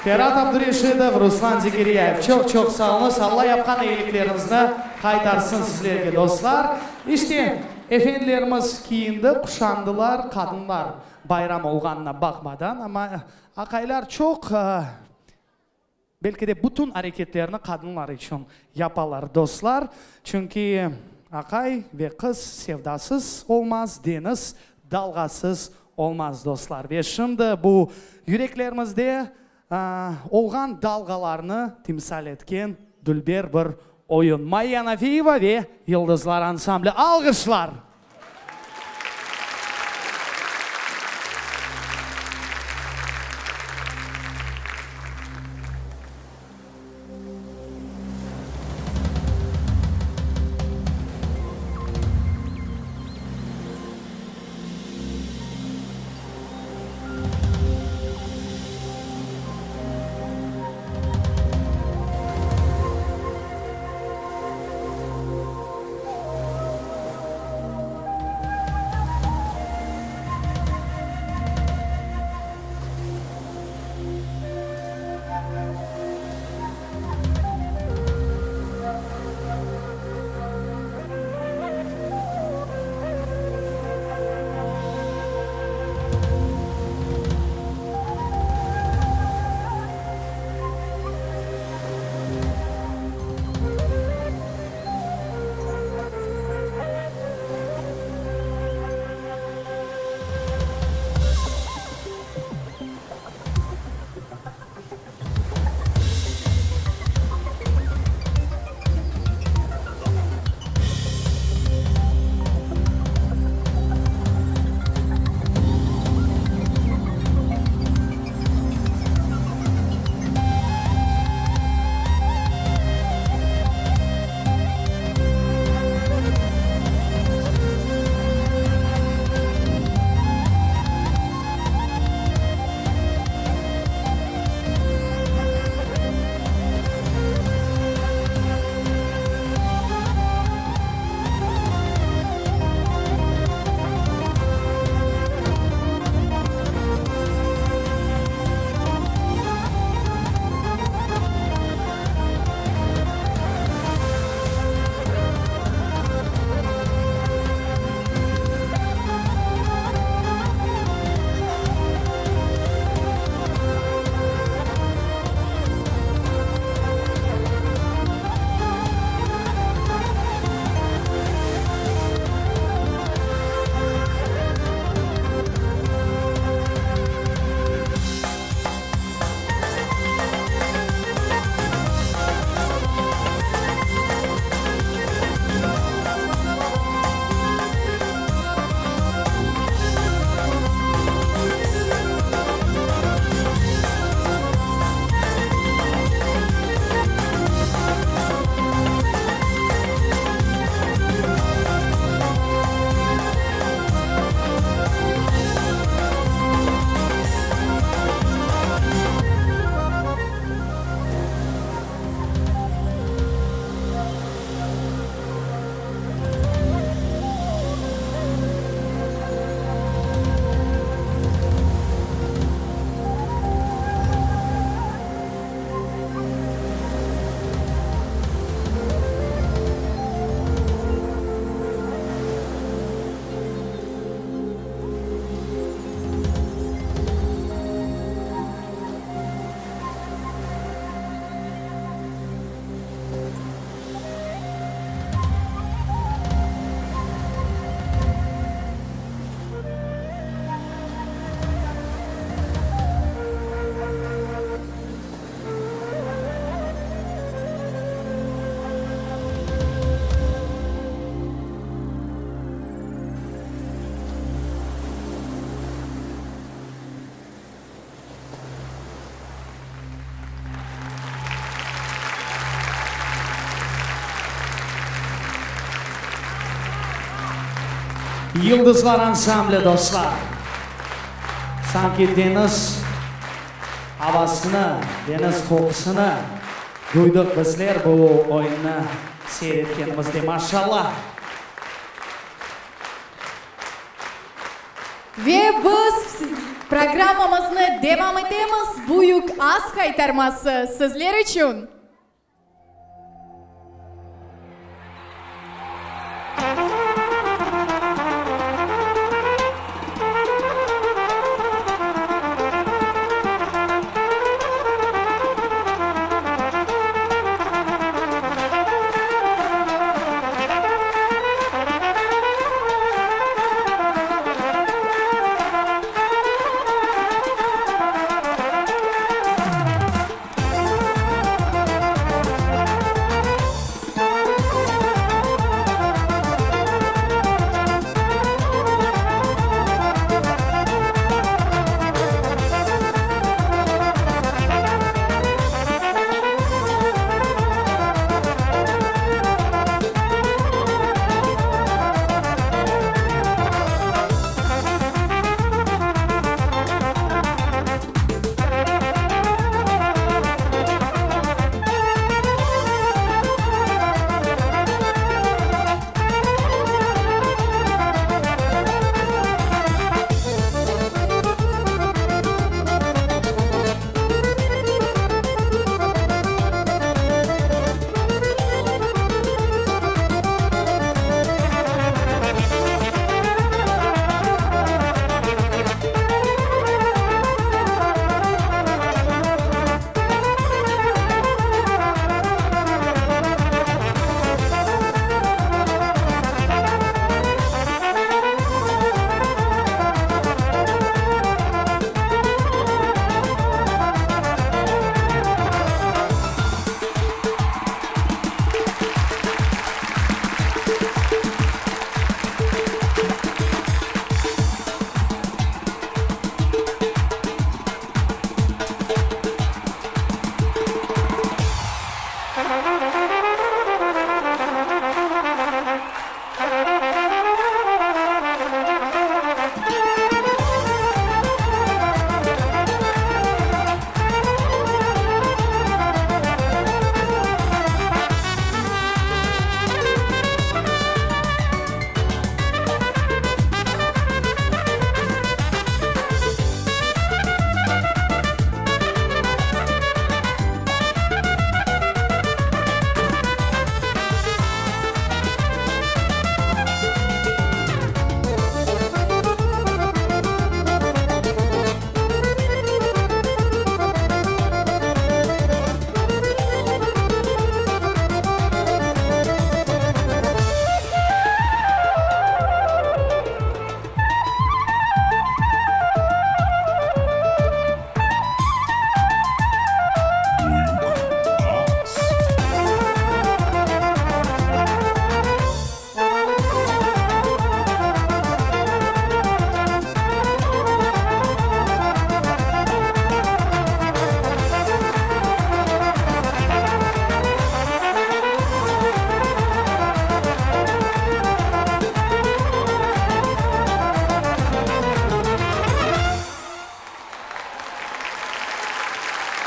Ferat Abdureşidov, Ruslan Zekeriyayev, çoq-çoq sağ oluñız. Alla yapqan eyilikleriñizni qaytarsın sizlerge, dostlar. İşte, efendilerimiz kiyindi, quşandılar, qadınlar bayram olğanına baqmadan, amma aqaylar çoq, Belki de bütün areketlerni qadınlar içün yapalar, dostlar. Çünki aqay ve qız sevdasız olmaz, deñiz dalğasız olmaz, dostlar. Ve şimdi bu yüreklerimizde olğan dalğalarnı timsal etken dülber bir oyun. Mayya Nafiyeva ve Yıldızlar ansambli. Alğışlar! Yıldızlar ansambli, dostlar. Sanki deñiz avasını, deñiz qoqusını duydıq bizler bu oyunnı seyir etkenimizde. Maşallah! Ve biz programmamıznı devam etemiz, Büyük As Haytarması sizler içün!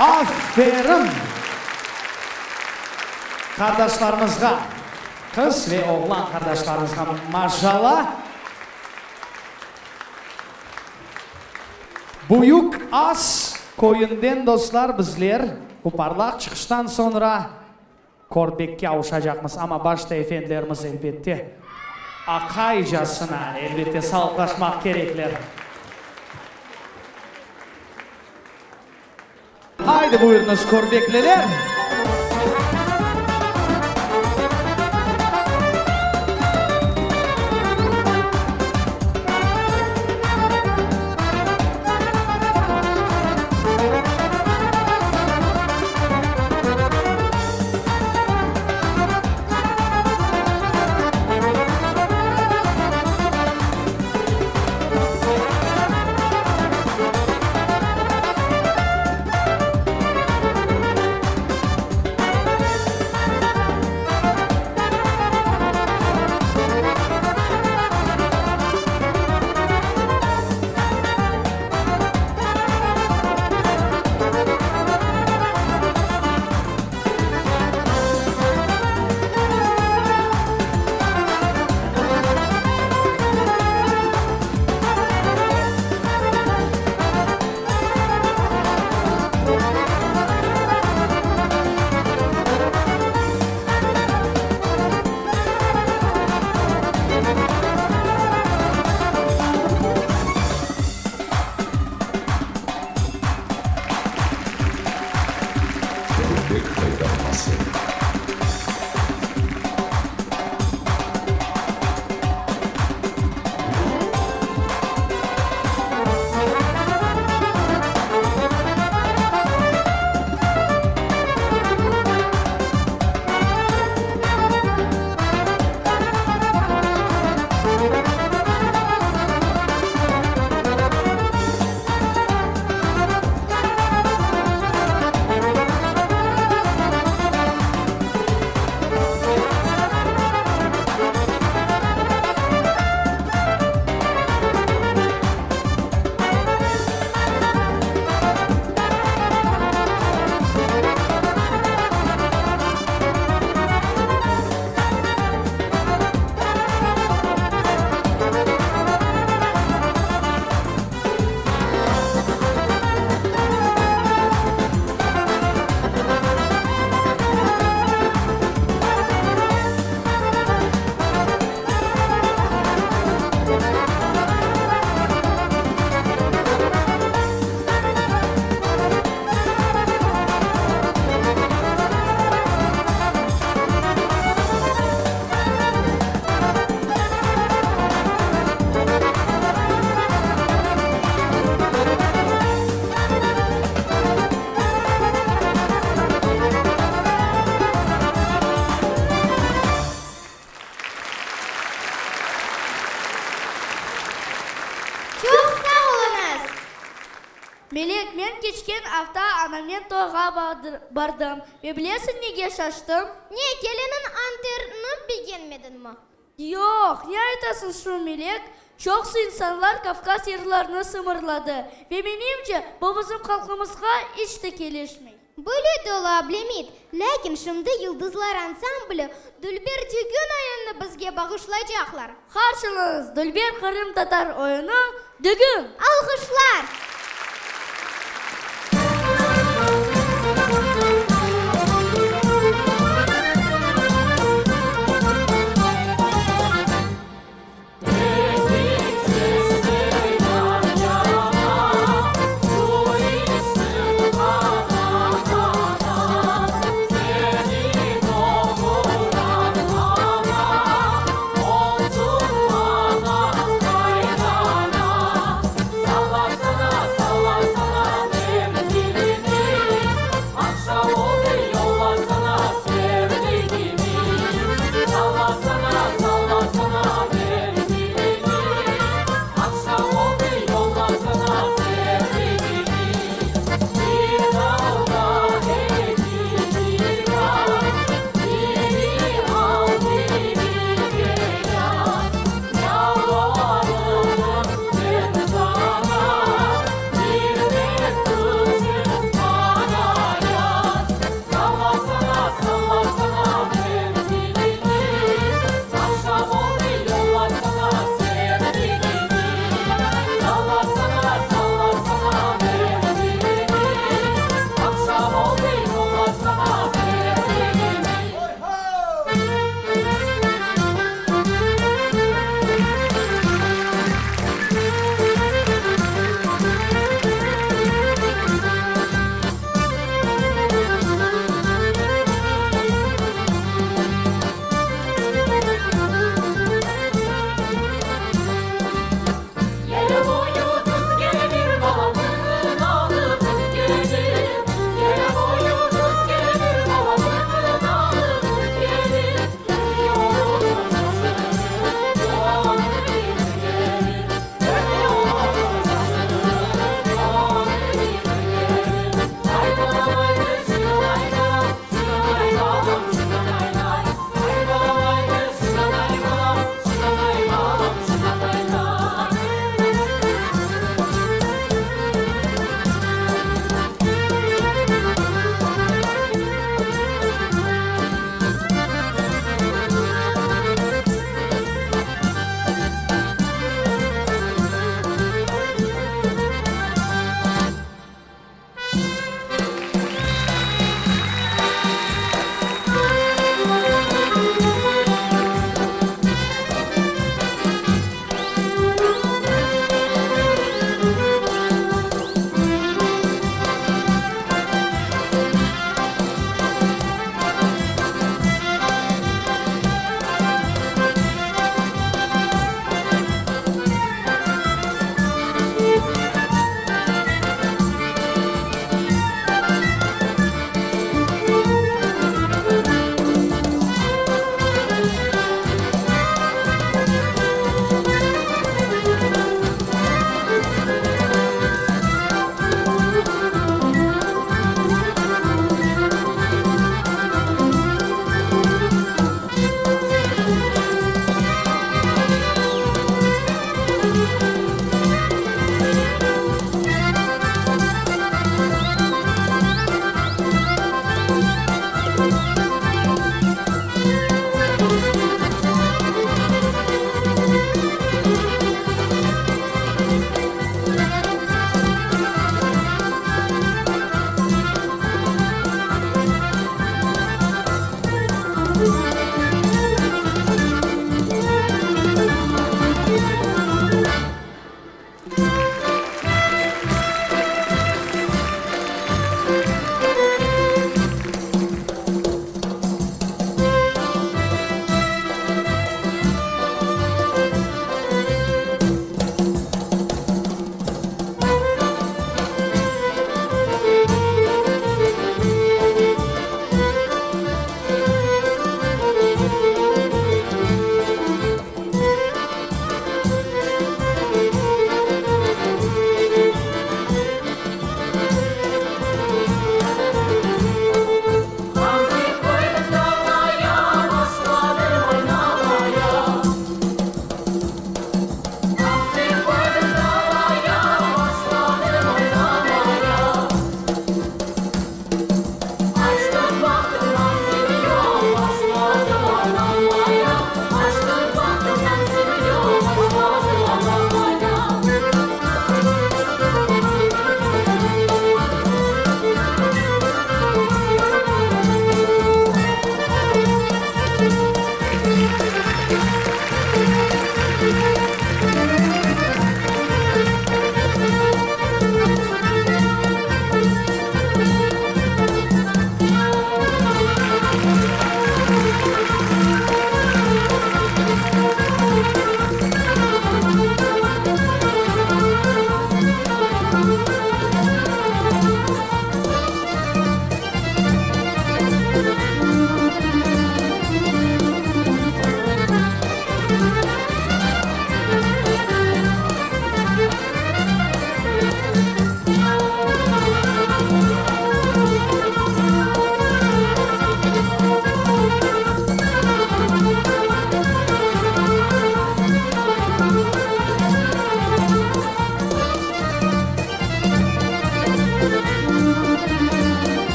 Aferin qardaşlarımızğa, qız ve oğlan qardaşlarımızğa maşallah. Büyük As köyünden, dostlar, bizler bu parlaq çıqıştan soñra Körbekke avuşacaqmız, amma başta efendilerimiz, elbette, aqaycasına, elbette, sağlıqlaşmaq kerekler. Haydi buyurıñız, körbekliler! anamnen toyğa bardım. Ve bilesiñ nege şaştım? Ne, keliniñ anterini begenmediñmi? Yoq, ne aytasıñ şu, Melek? Çoqusı insanlar kavkaz yırlarını sımırladı. Ve menimce, bu bizim halqımızğa iç te kelişmey. Böyle de ola, Ablâmit. Lâkin şimdi Yıldızlar ansambli dülber Dügün oyunını bizge bağışlaycaqlar. Qarşılañız, dülber qırımtatar oyunı, Dügün! Alğışlar!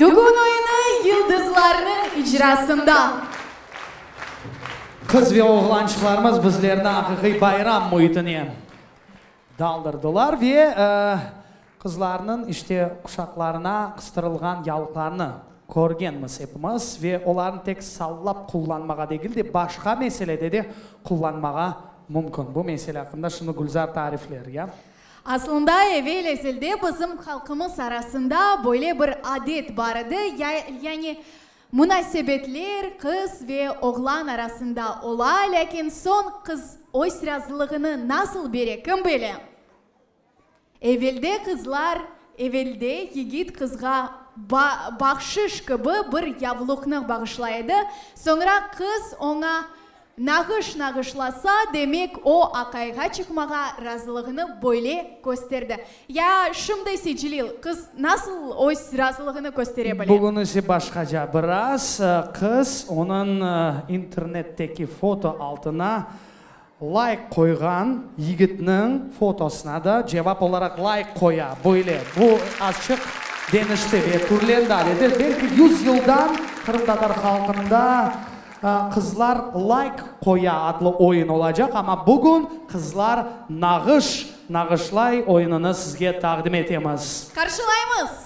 Dügün oyunı yıldızlarnıñ icrasında. Qız ve oğlançıqlarımız bizlerni aqiqiy bayram müitine daldırdılar ve qızlarnıñ işte quşaqlarına qıstırılğan yavlıqlarnı körgenmiz epimiz ve olarnı tek sallap qullanmağa degil de, başqa meselede de qullanmağa mümkün. Bu mesele aqqında şimdi Gülzar tarifler, ya. Aslında evel-ezelde bizim halqımız arasında böyle bir adet bar edi, yani munasebetler qız ve oğlan arasında ola, lâkin soñ qız öz razılığını nasıl bere, kim bile? Evelde qızlar, evelde yigit qızğa bahşış kibi bir yavluqnı bağışlay edi, soñra qız oña Nağış nağışlasa, demek o aqayğa çıqmağa razılığını böyle kösterdi. Ya şimdi ise, Celil, qız nasıl öz razılığını köstere bile? Bugün ise başqaca biraz. Qız onıñ internetteki foto altına layk qoyğan yigitniñ fotosına da cevap olaraq layk qoya. Böyle. Bu azçıq deñişti ve türlendi adeti. Belki yüz yıldan qırımtatar halqında Qızlar layk qoya adlı oyun olacaq, amma bugün Qızlar nağış nağışlay oyunını sizge taqdim etemiz. Qarşılaymız!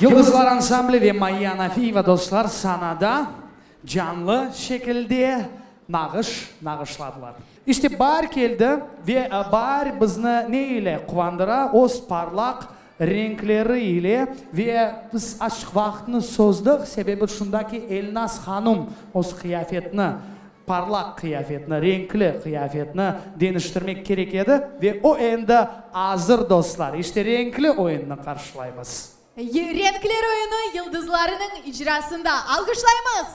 Yıldızlar ansambli ve Mayye Anafiyeva dostlar sanada canlı şekilde nağış nağışladılar. İşte baar keldi ve baar bizni ne ile quvandıra? Öz parlaq renkleri ile ve biz azçıq vaqıtnı sozdıq, sebebi şunda ki, Elnaz hanum öz qıyafetini, parlaq qıyafetini, renkli qıyafetini deñiştirmek kerek edi ve o endi azır, dostlar. İşte renkli oyunnı qarşılaymız. Renkler oyunı yıldızlarınıñ icrasında. Alğışlaymız!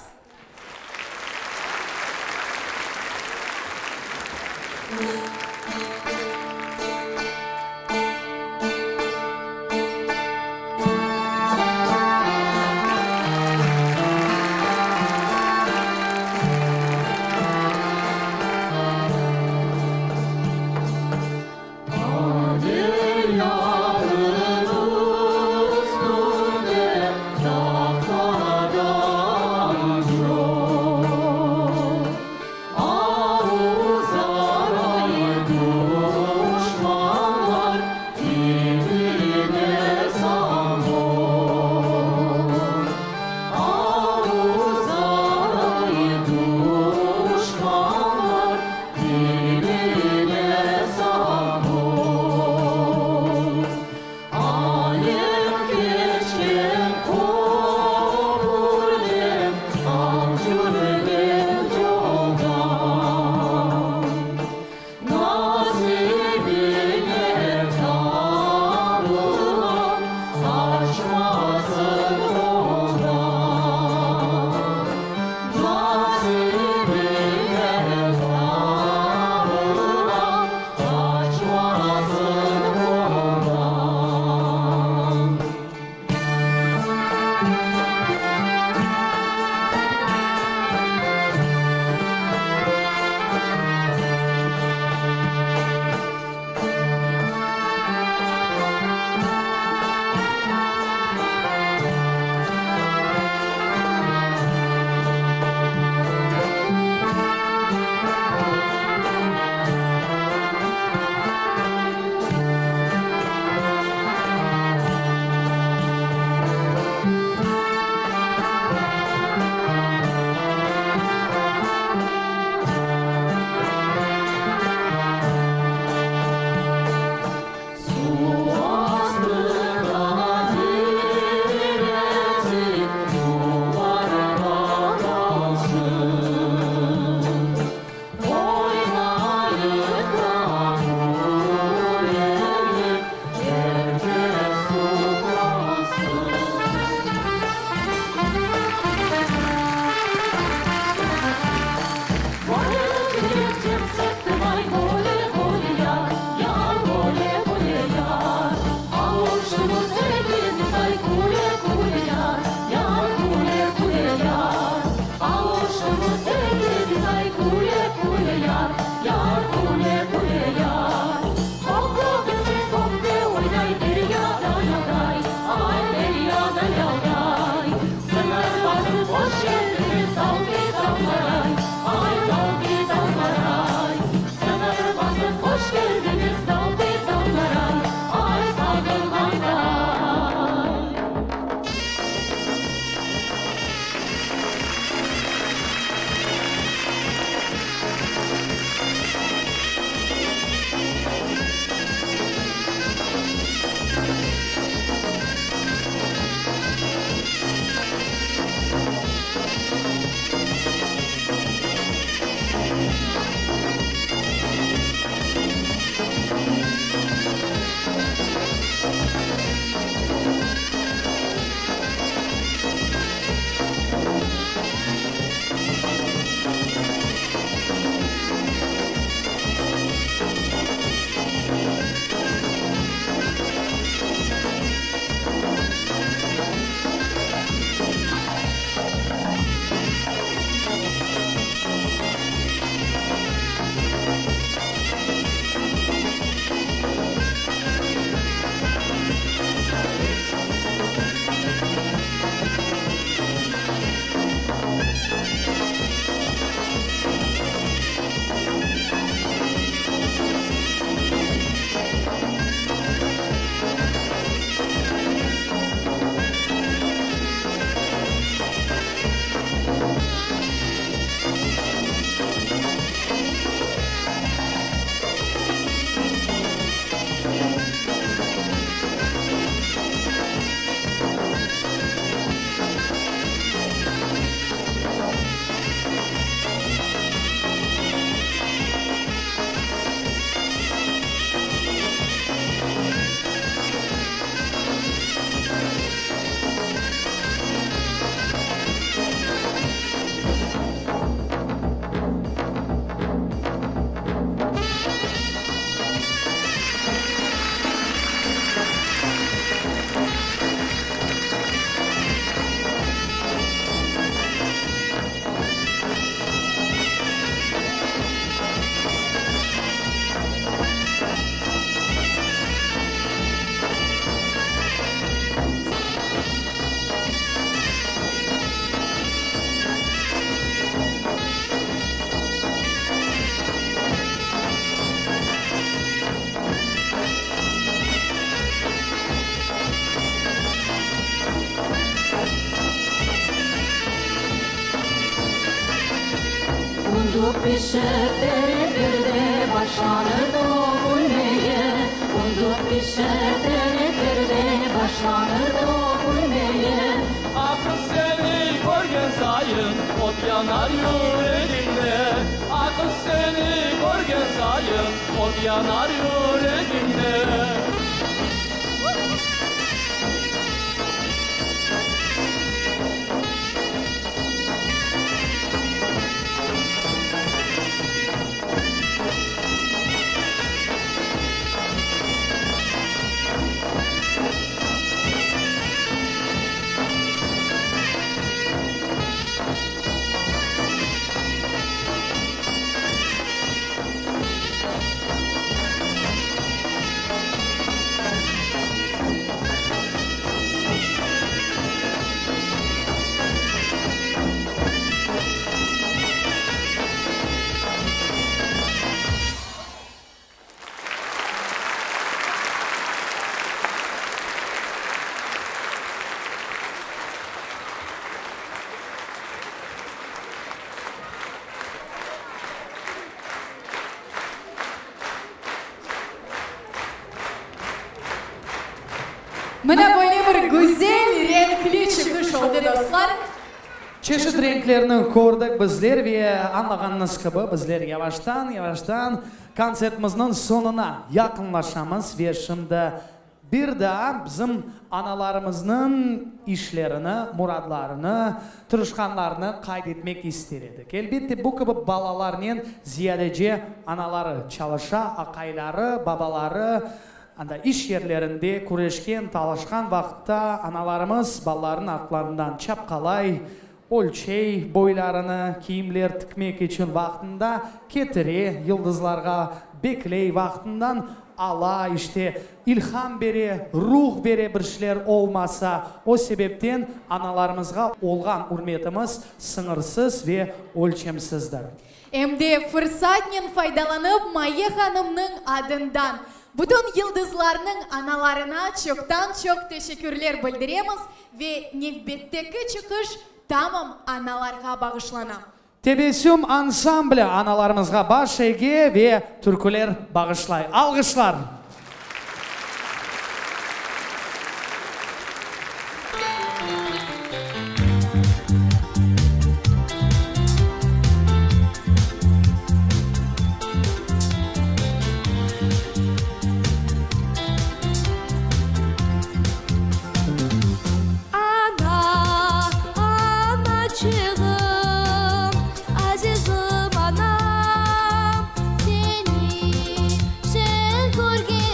Undıq pişip tereklerde başlanır tökülmeye, Undıq pişip tereklerde başlanır tökülmeye. Ah qız seni körgen sayın ot yanar yüregimde, Ah qız seni körgen sayın ot yanar yüregimde. Mına böyle bir güzel renkli çıqış oldı, dostlar. Çeşit renklerni kördik bizler ve añlağanıñız kibi, bizler yavaştan, yavaştan kontsertimizniñ soñuna yaqınlaşamız ve şimdi bir daa bizim analarımıznıñ işlerini, muradlarını, tırışqanlarını qayd etmek ister edik. Elbette, bu kibi balalarnen ziyadece anaları çalışa, aqayları, babaları anda iş yerlerinde küreşken, talaşqan vaqıtta analarımız balalarınıñ artlarından çapqalay, ölçey boylarını, kiyimler tikmek içün vaqtında ketire, yıldızlarğa bekley, vaqtından ala, işte, ilham bere, ruh bere bir şeyler olmasa. O sebepten analarımızğa olğan ürmetimiz sıñırsız ve ölçemsizdir. Em de fırsatnen faydalanıp Maye hanımnıñ adından bütün yıldızlarnıñ analarına çoqtan-çoq teşekkürler bildiremiz ve nevbetteki çıqış tamam analarğa bağışlana. Tebessüm ansambli analarımızğa baş ege ve türküler bağışlay. Alğışlar! Ana, anaçığım, azizim anam, seni şen körgenim.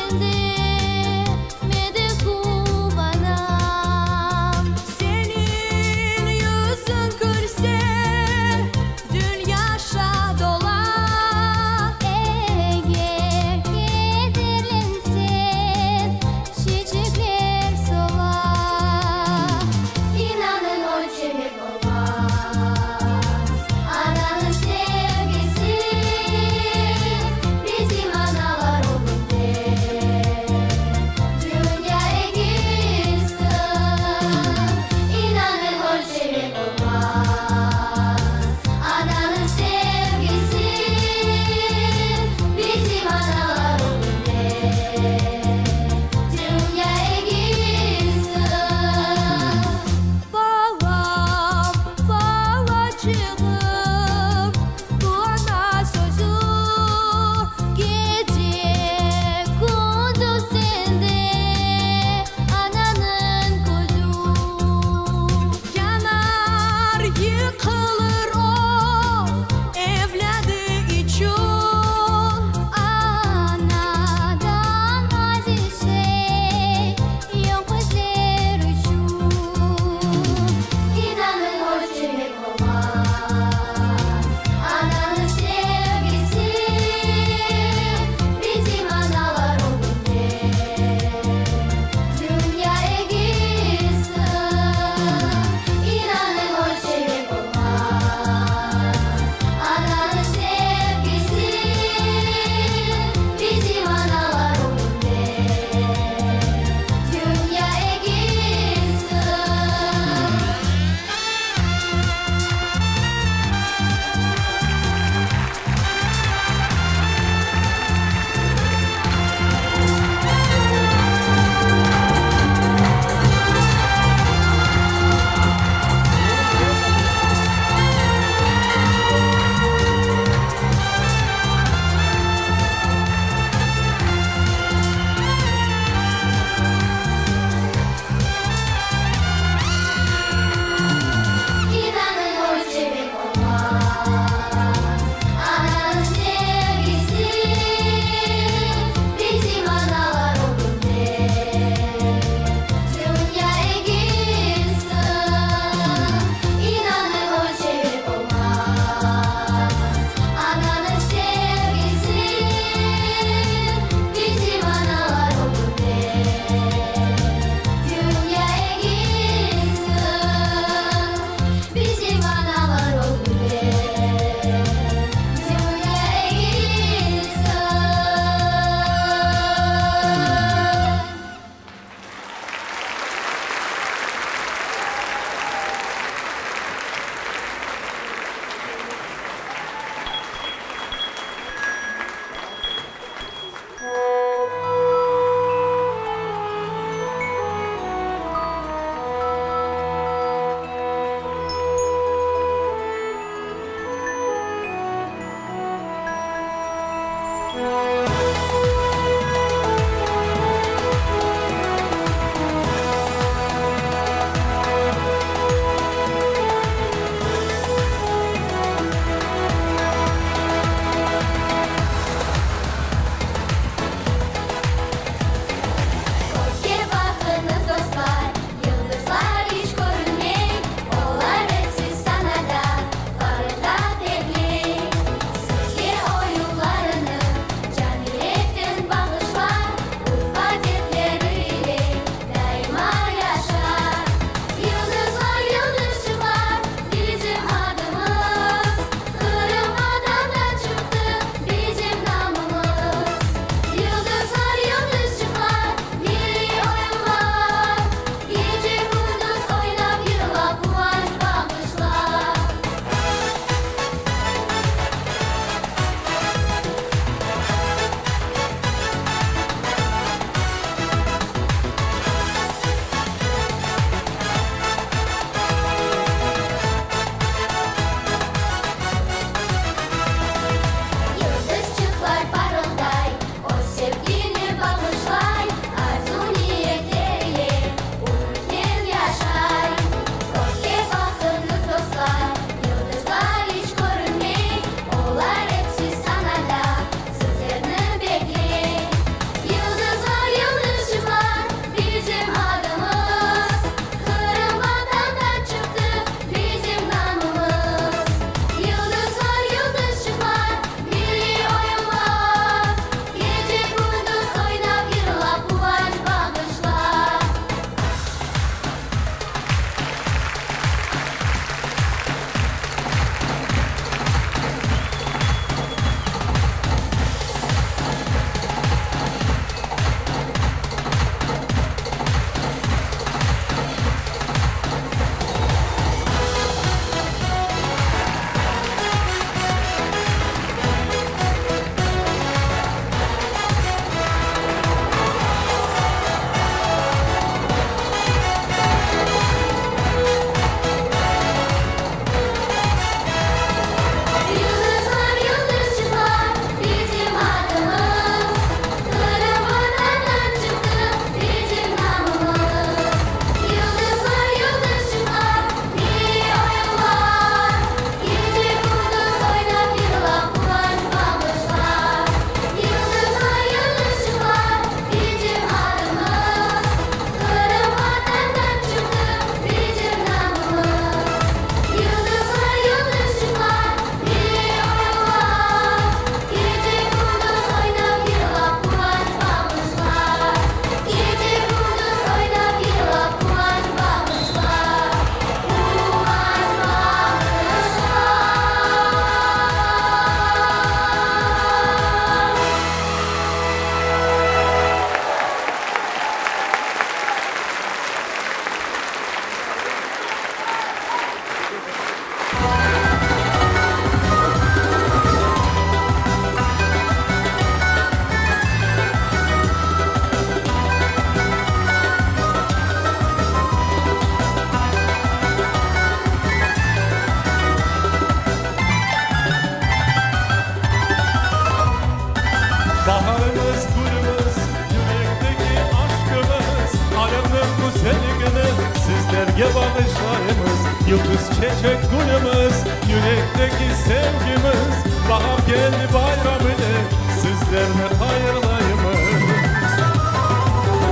başlaymız. Yıldız çeçek gülümiz, yürekteki sevgimiz, Bahar keldi bayram ile sizlerni hayırlaymız.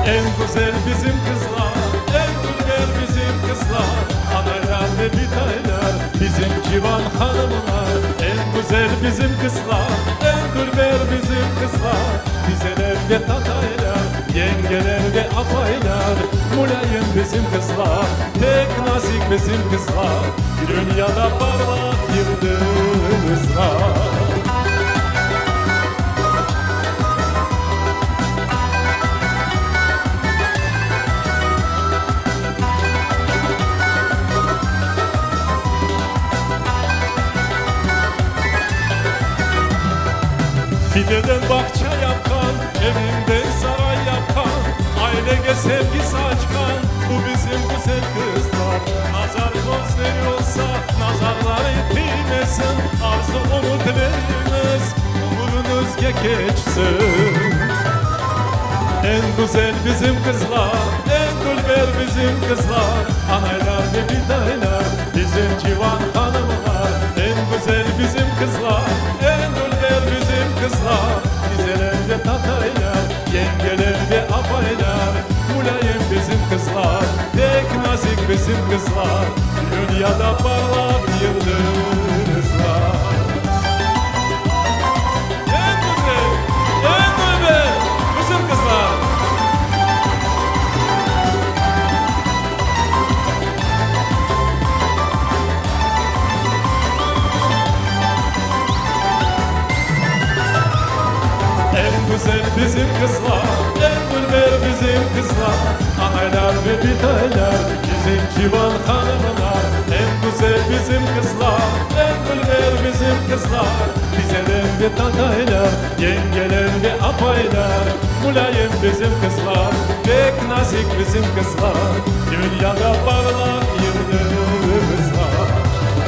Eñ güzel bizim qızlar, eñ dülber bizim qızlar, Anaylar ve bitaylar, bizim civan hanımlar. Eñ güzel bizim qızlar, eñ dülber bizim qızlar, Tizeler ve tataylar, yengeler ve apaylar. Mulâyim bizim qızlar, pek nazik bizim qızlar, Dünyada parlaq yıldızlar. Fideden bağça yapqan, evinden saray yapqan, Ailege sevgi saçqan bu bizim güzel qızlar. Nazar közleri olsa, nazarları tiymesin, Arzu-ümütleriñiz ömüriñizge keçsin. Eñ güzel bizim qızlar, eñ dülber bizim qızlar, Anaylar ve bitaylar, bizim civan hanımlar. Eñ güzel bizim qızlar, eñ dülber bizim qızlar, Tizeler ve tataylar, yengeler ve apaylar. Mulâyim bizim qızlar, pek nazik bizim qızlar, Dünyada parlaq yıldızlar. Eñ güzel, eñ dülber bizim qızlar. Eñ güzel bizim qızlar, eñ dülber bizim qızlar, Anaylar ve bitaylar, bizim civan hanımlar. Eñ güzel bizim qızlar, eñ dülber bizim qızlar, Tizeler ve tataylar, yengeler ve apaylar. Mulâyim bizim qızlar, pek nazik bizim qızlar, Dünyada parlaq yıldızlar.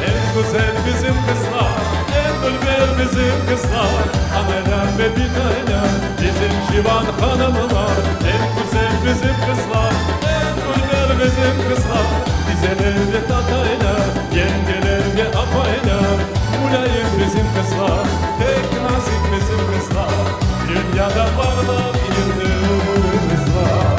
Eñ güzel bizim qızlar, eñ dülber bizim qızlar, Anaylar ve bitaylar, bizim civan hanımlar. Eñ güzel bizim qızlar, eñ dülber bizim qızlar, Tizeler ve tataylar, yengeler ve apaylar. Mulâyim bizim qızlar, pek nazik bizim qızlar, Dünyada parlaq yıldızlar.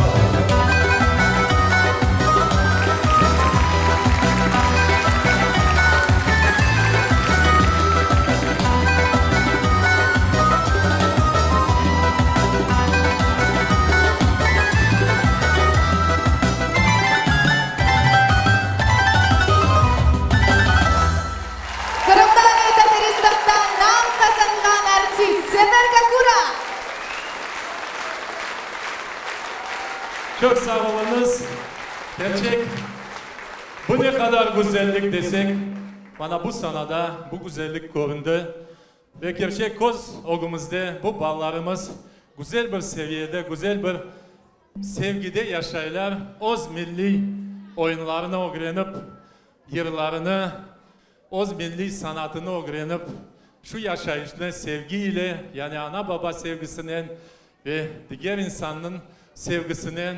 Qırımda ve Tataristanda nam qazanğan artist Sefer Kakura! Çoq sağ oluñız. Kerçek, bu ne qadar güzellik desek, mana bu sanada bu güzellik köründi. Ve kerçek köz ögümizde bu balalarımız güzel bir seviyede, güzel bir sevgide yaşaylar, öz milliy oyunlarını ögrenip, yırlarını, öz milliy sanatını ögrenip, şu yaşayışnı sevgi ile, yani ana-baba sevgisinen ve diger insannıñ sevgisinen,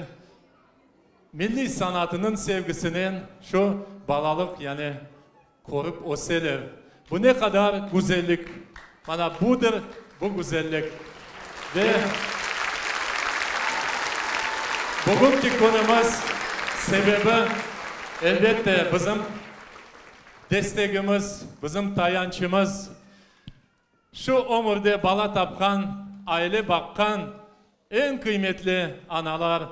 milliy sanatınıñ sevgisinen şu balalıq, yani körip öseler. Bu ne qadar güzellik! Mana budır bu güzellik. Ve bugünki künümiz sebebi, elbette, bizim destegimiz, bizim tayançımız, şu ömürde bala tapqan, aile baqqan eñ qıymetli analar,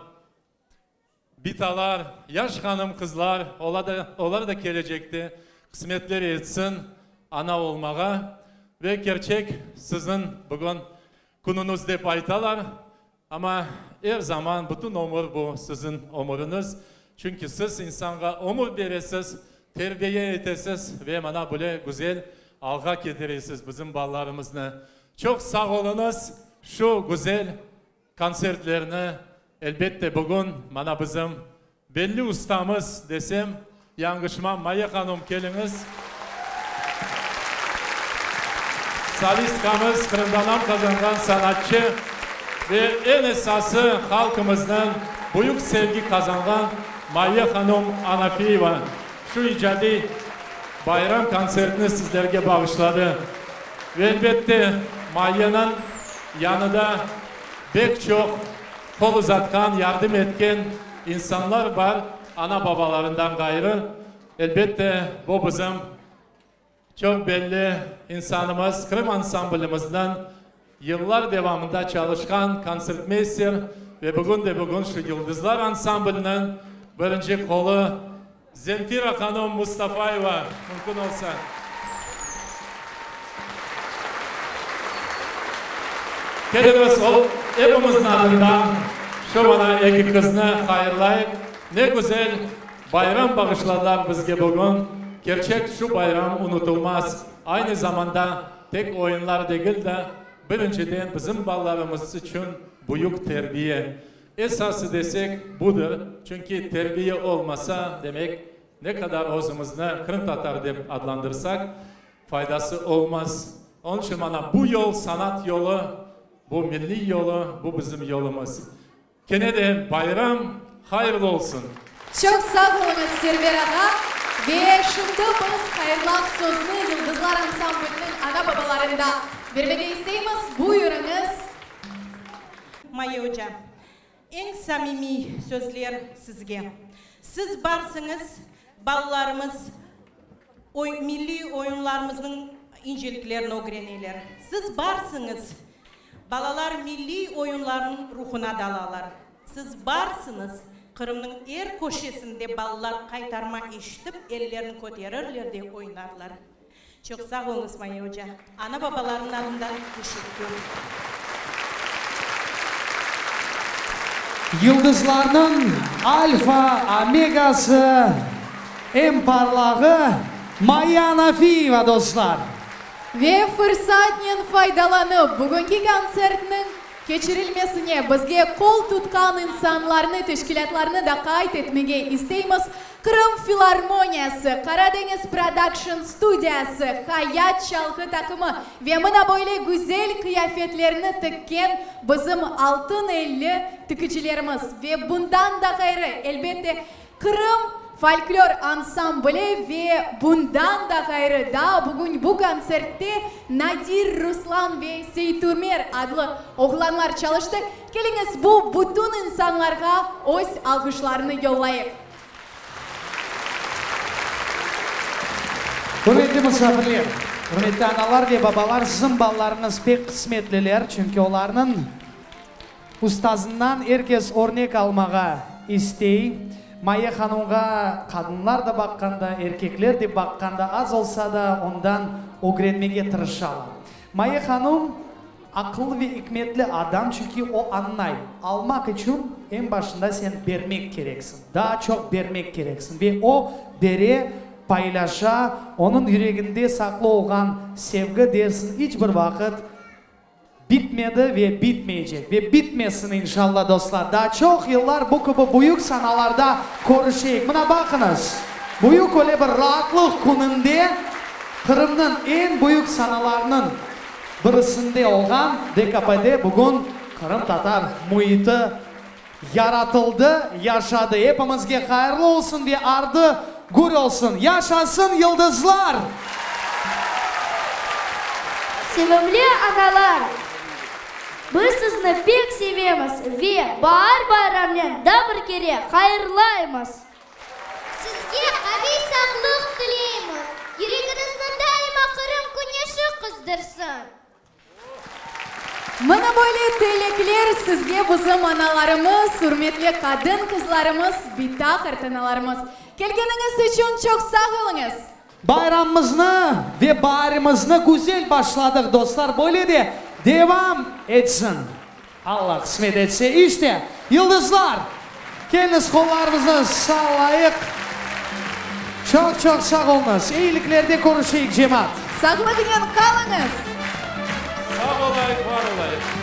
Bitalar, yaş hanım qızlar, olar da kelecekte qısmetleri etsin ana olmağa. Ve kerçek siziñ bugün künüñiz dep aytalar, amma er zaman bütün ömür bu siziñ ömüriñiz, çünki siz insanğa ömür beresiz, terbiye etesiz ve mana böyle güzel alğa ketiresiz bizim balalarımıznı. Çoq sağ oluñız şu güzel Kontsertlerni, elbette, bugün mana bizim belli ustamız desem, yañğışmam, Maye hanum, keliñiz. Solistkamız, Qırımda nam qazanğan sanatçı ve eñ esası halqımıznıñ büyük sevgi qazanğan Maye hanum Anafiyeva. şu icadiy bayram kontsertini sizlerge bağışladı. Ve elbette Mayyanıñ yanıda bek çoq qol uzatqan, yardım etken insanlar bar, ana-babalarından ğayrı. Elbette, bu bizim çoq belli insanımız, Qırım ansamblimizniñ yıllar devamında çalışqan kontsertmeyster ve bugün de bugün şu Yıldızlar ansambliniñ birinci qolu Zemfira hanım Mustafayeva, mümkün olsa. Keliñiz, o, epimizniñ adından şu mana eki qıznı hayırlayıq. Ne güzel bayram bağışladılar bizge bugün. Kerçek, şu bayram unutılmaz. Aynı zamanda tek oyunlar degil de, birinciden bizim balalarımız içün büyük terbiye. Esası desek, budır, çünki terbiye olmasa, demek, ne qadar özümizni qırımtatar dep adlandırsaq, faydası olmaz. Onıñ içün mana bu yol, sanat yolu, bu milliy yolu, bu bizim yolumız. Kene de bayram hayırlı olsun! Çoq sağ oluñız, Server ağa! Ve şimdi biz hayırlav sözni Yıldızlar ansambliniñ ana-babalarında bermege isteymiz. Buyurıñız! Maye oca, eñ samimiy sözler sizge. Siz barsıñız, balalarımız oy milliy oyunlarımıznıñ inceliklerini ögreneler. Siz barsıñız, balalar milliy oyunlarnıñ ruhuna dalalar. Siz barsıñız, Qırımnıñ er köşesinde balalar qaytarma eşitip, ellerini köterirler de oynarlar. Çoq sağ oluñız, Maye oca. Ana-babalarnıñ adından teşekkür. Yıldızlarnıñ alfa, omegası, eñ parlağı Maya Anafiyeva, dostlar! Ve fırsatnen faydalanıp, bugünki kontsertniñ keçirilmesine bizge qol tutqan insanlarnı, teşkilâtlarnı da qayd etmege isteymiz. Qırım filarmoniyası, Qaradeñiz prodakşn studiyası, Hayat çalğı taqımı ve mına böyle güzel qıyafetlerni tikken bizim altın elli tikicilerimiz ve bundan da ğayrı, elbette, Qırım folklor ansambli ve bundan da ğayrı daa bugün bu kontsertte Nadir, Ruslan ve Seytumer adlı oğlanlar çalıştı. Keliñiz, bu bütün insanlarğa öz alğışlarını yollayıq. Ürmetli musafirler, ürmetli analar ve babalar, siziñ balalarıñız pek qısmetliler, çünki olarnıñ ustazından er kes örnek almağa istey. Maye hanımğa qadınlar da baqqanda, erkekler de baqqanda, az olsa da ondan ögrenmege tırışalar. Maye hanım Aqıllı ve ikmetli adam, çünki o añlay, almaq içün eñ başında sen bermek kereksiñ, daa çoq bermek kereksiñ. Ve o bere, paylaşa, onıñ yüreginde saqlı olğan sevgi dersiñ iç bir vaqıt bitmedi ve bitmeycek. Ve bitmesin, inşalla, dostlar, daa çoq yıllar bu kibi büyük sanalarda körüşeyik. Mına baqıñız, büyük öyle bir raatlıq kününde Qırımnıñ eñ büyük sanalarınıñ Birisinde olğan DKPde bugün qırımtatar müiti yaratıldı, yaşadı. Epimizge hayırlı olsun ve ardı gür olsun! Yaşasın yıldızlar! Sevimli analar! Biz sizni pek sevemiz ve Baar bayramnen daa bir kere hayırlaymız! Sizge qaviy sağlıq tileymiz, yüregiñizni daima Qırım küneşi qızdırsın! Mına böyle tilekler sizge bizim analarımız, ürmetli qadın-qızlarımız, bita-qartanalarımız. Kelgeniñiz içün çoq sağ oluñız! Bayramımıznı ve baarimizni güzel başladıq, dostlar, böyle de devam etsin, Alla qısmet etse. İşte, yıldızlar! Keliñiz, qollarımıznı sallayıq. Çoq-çoq sağ oluñız. Eyiliklerde körüşeyik, cemaat! Sağlıqnen qalıñız! Sağ olayıq, var olayıq!